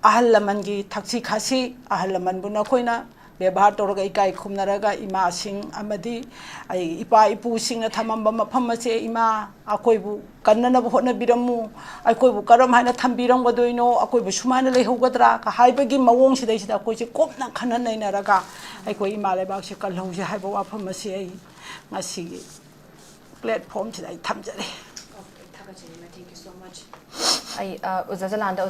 ꯑꯍꯜ ꯂꯃꯟꯒꯤ ꯊꯛꯁꯤ ꯈꯥꯁꯤ, ꯑꯍꯜ ꯂꯃꯟꯕꯨ ꯅꯈꯣꯏꯅ ꯕꯦꯕꯥꯔ ꯇꯧꯔꯒ ꯏꯀꯥꯏ ꯈꯨꯝꯅꯔꯒ ꯏꯃꯥꯁꯤꯡ ꯑꯃꯗꯤ ꯑꯩ ꯏꯄꯥ ꯏꯄꯨꯁꯤꯡꯅ ꯊꯝꯃꯝꯕ ꯃꯐꯝ ꯑꯁꯦ ꯏꯃꯥ ꯑꯩꯈꯣꯏꯕꯨ ꯀꯟꯅꯅꯕ ꯍꯣꯠꯅꯕꯤꯔꯝꯃꯨ, ꯑꯩꯈꯣꯏꯕꯨ ꯀꯔꯝ ꯍꯥꯏꯅ ꯊꯝꯕꯤꯔꯝꯒꯗꯣꯏꯅꯣ, ꯑꯩꯈꯣꯏꯕꯨ ꯁꯨꯃꯥꯏꯅ ꯂꯩꯍꯧꯒꯗ꯭ꯔꯥ ꯍꯥꯏꯕꯒꯤ ꯃꯑꯣꯡꯁꯤꯗꯩꯁꯤꯗ ꯑꯩꯈꯣꯏꯁꯦ ꯀꯨꯞꯅ ꯈꯟꯅ ꯅꯩꯅꯔꯒ ꯑꯩꯈꯣꯏ ꯏꯃꯥ ꯂꯩꯕꯥꯛꯁꯦ ꯀꯜꯍꯧꯁꯦ ꯍꯥꯏꯕ ꯋꯥꯐꯝ ꯑꯁꯤ ꯑꯩ ꯉꯁꯤꯒꯤ platformꯁꯤꯗ ꯑꯩ ꯊꯝꯖꯔꯤ꯫ ꯑꯩ ꯑ, ꯑꯣꯖꯥ ꯖꯂꯥꯟꯗ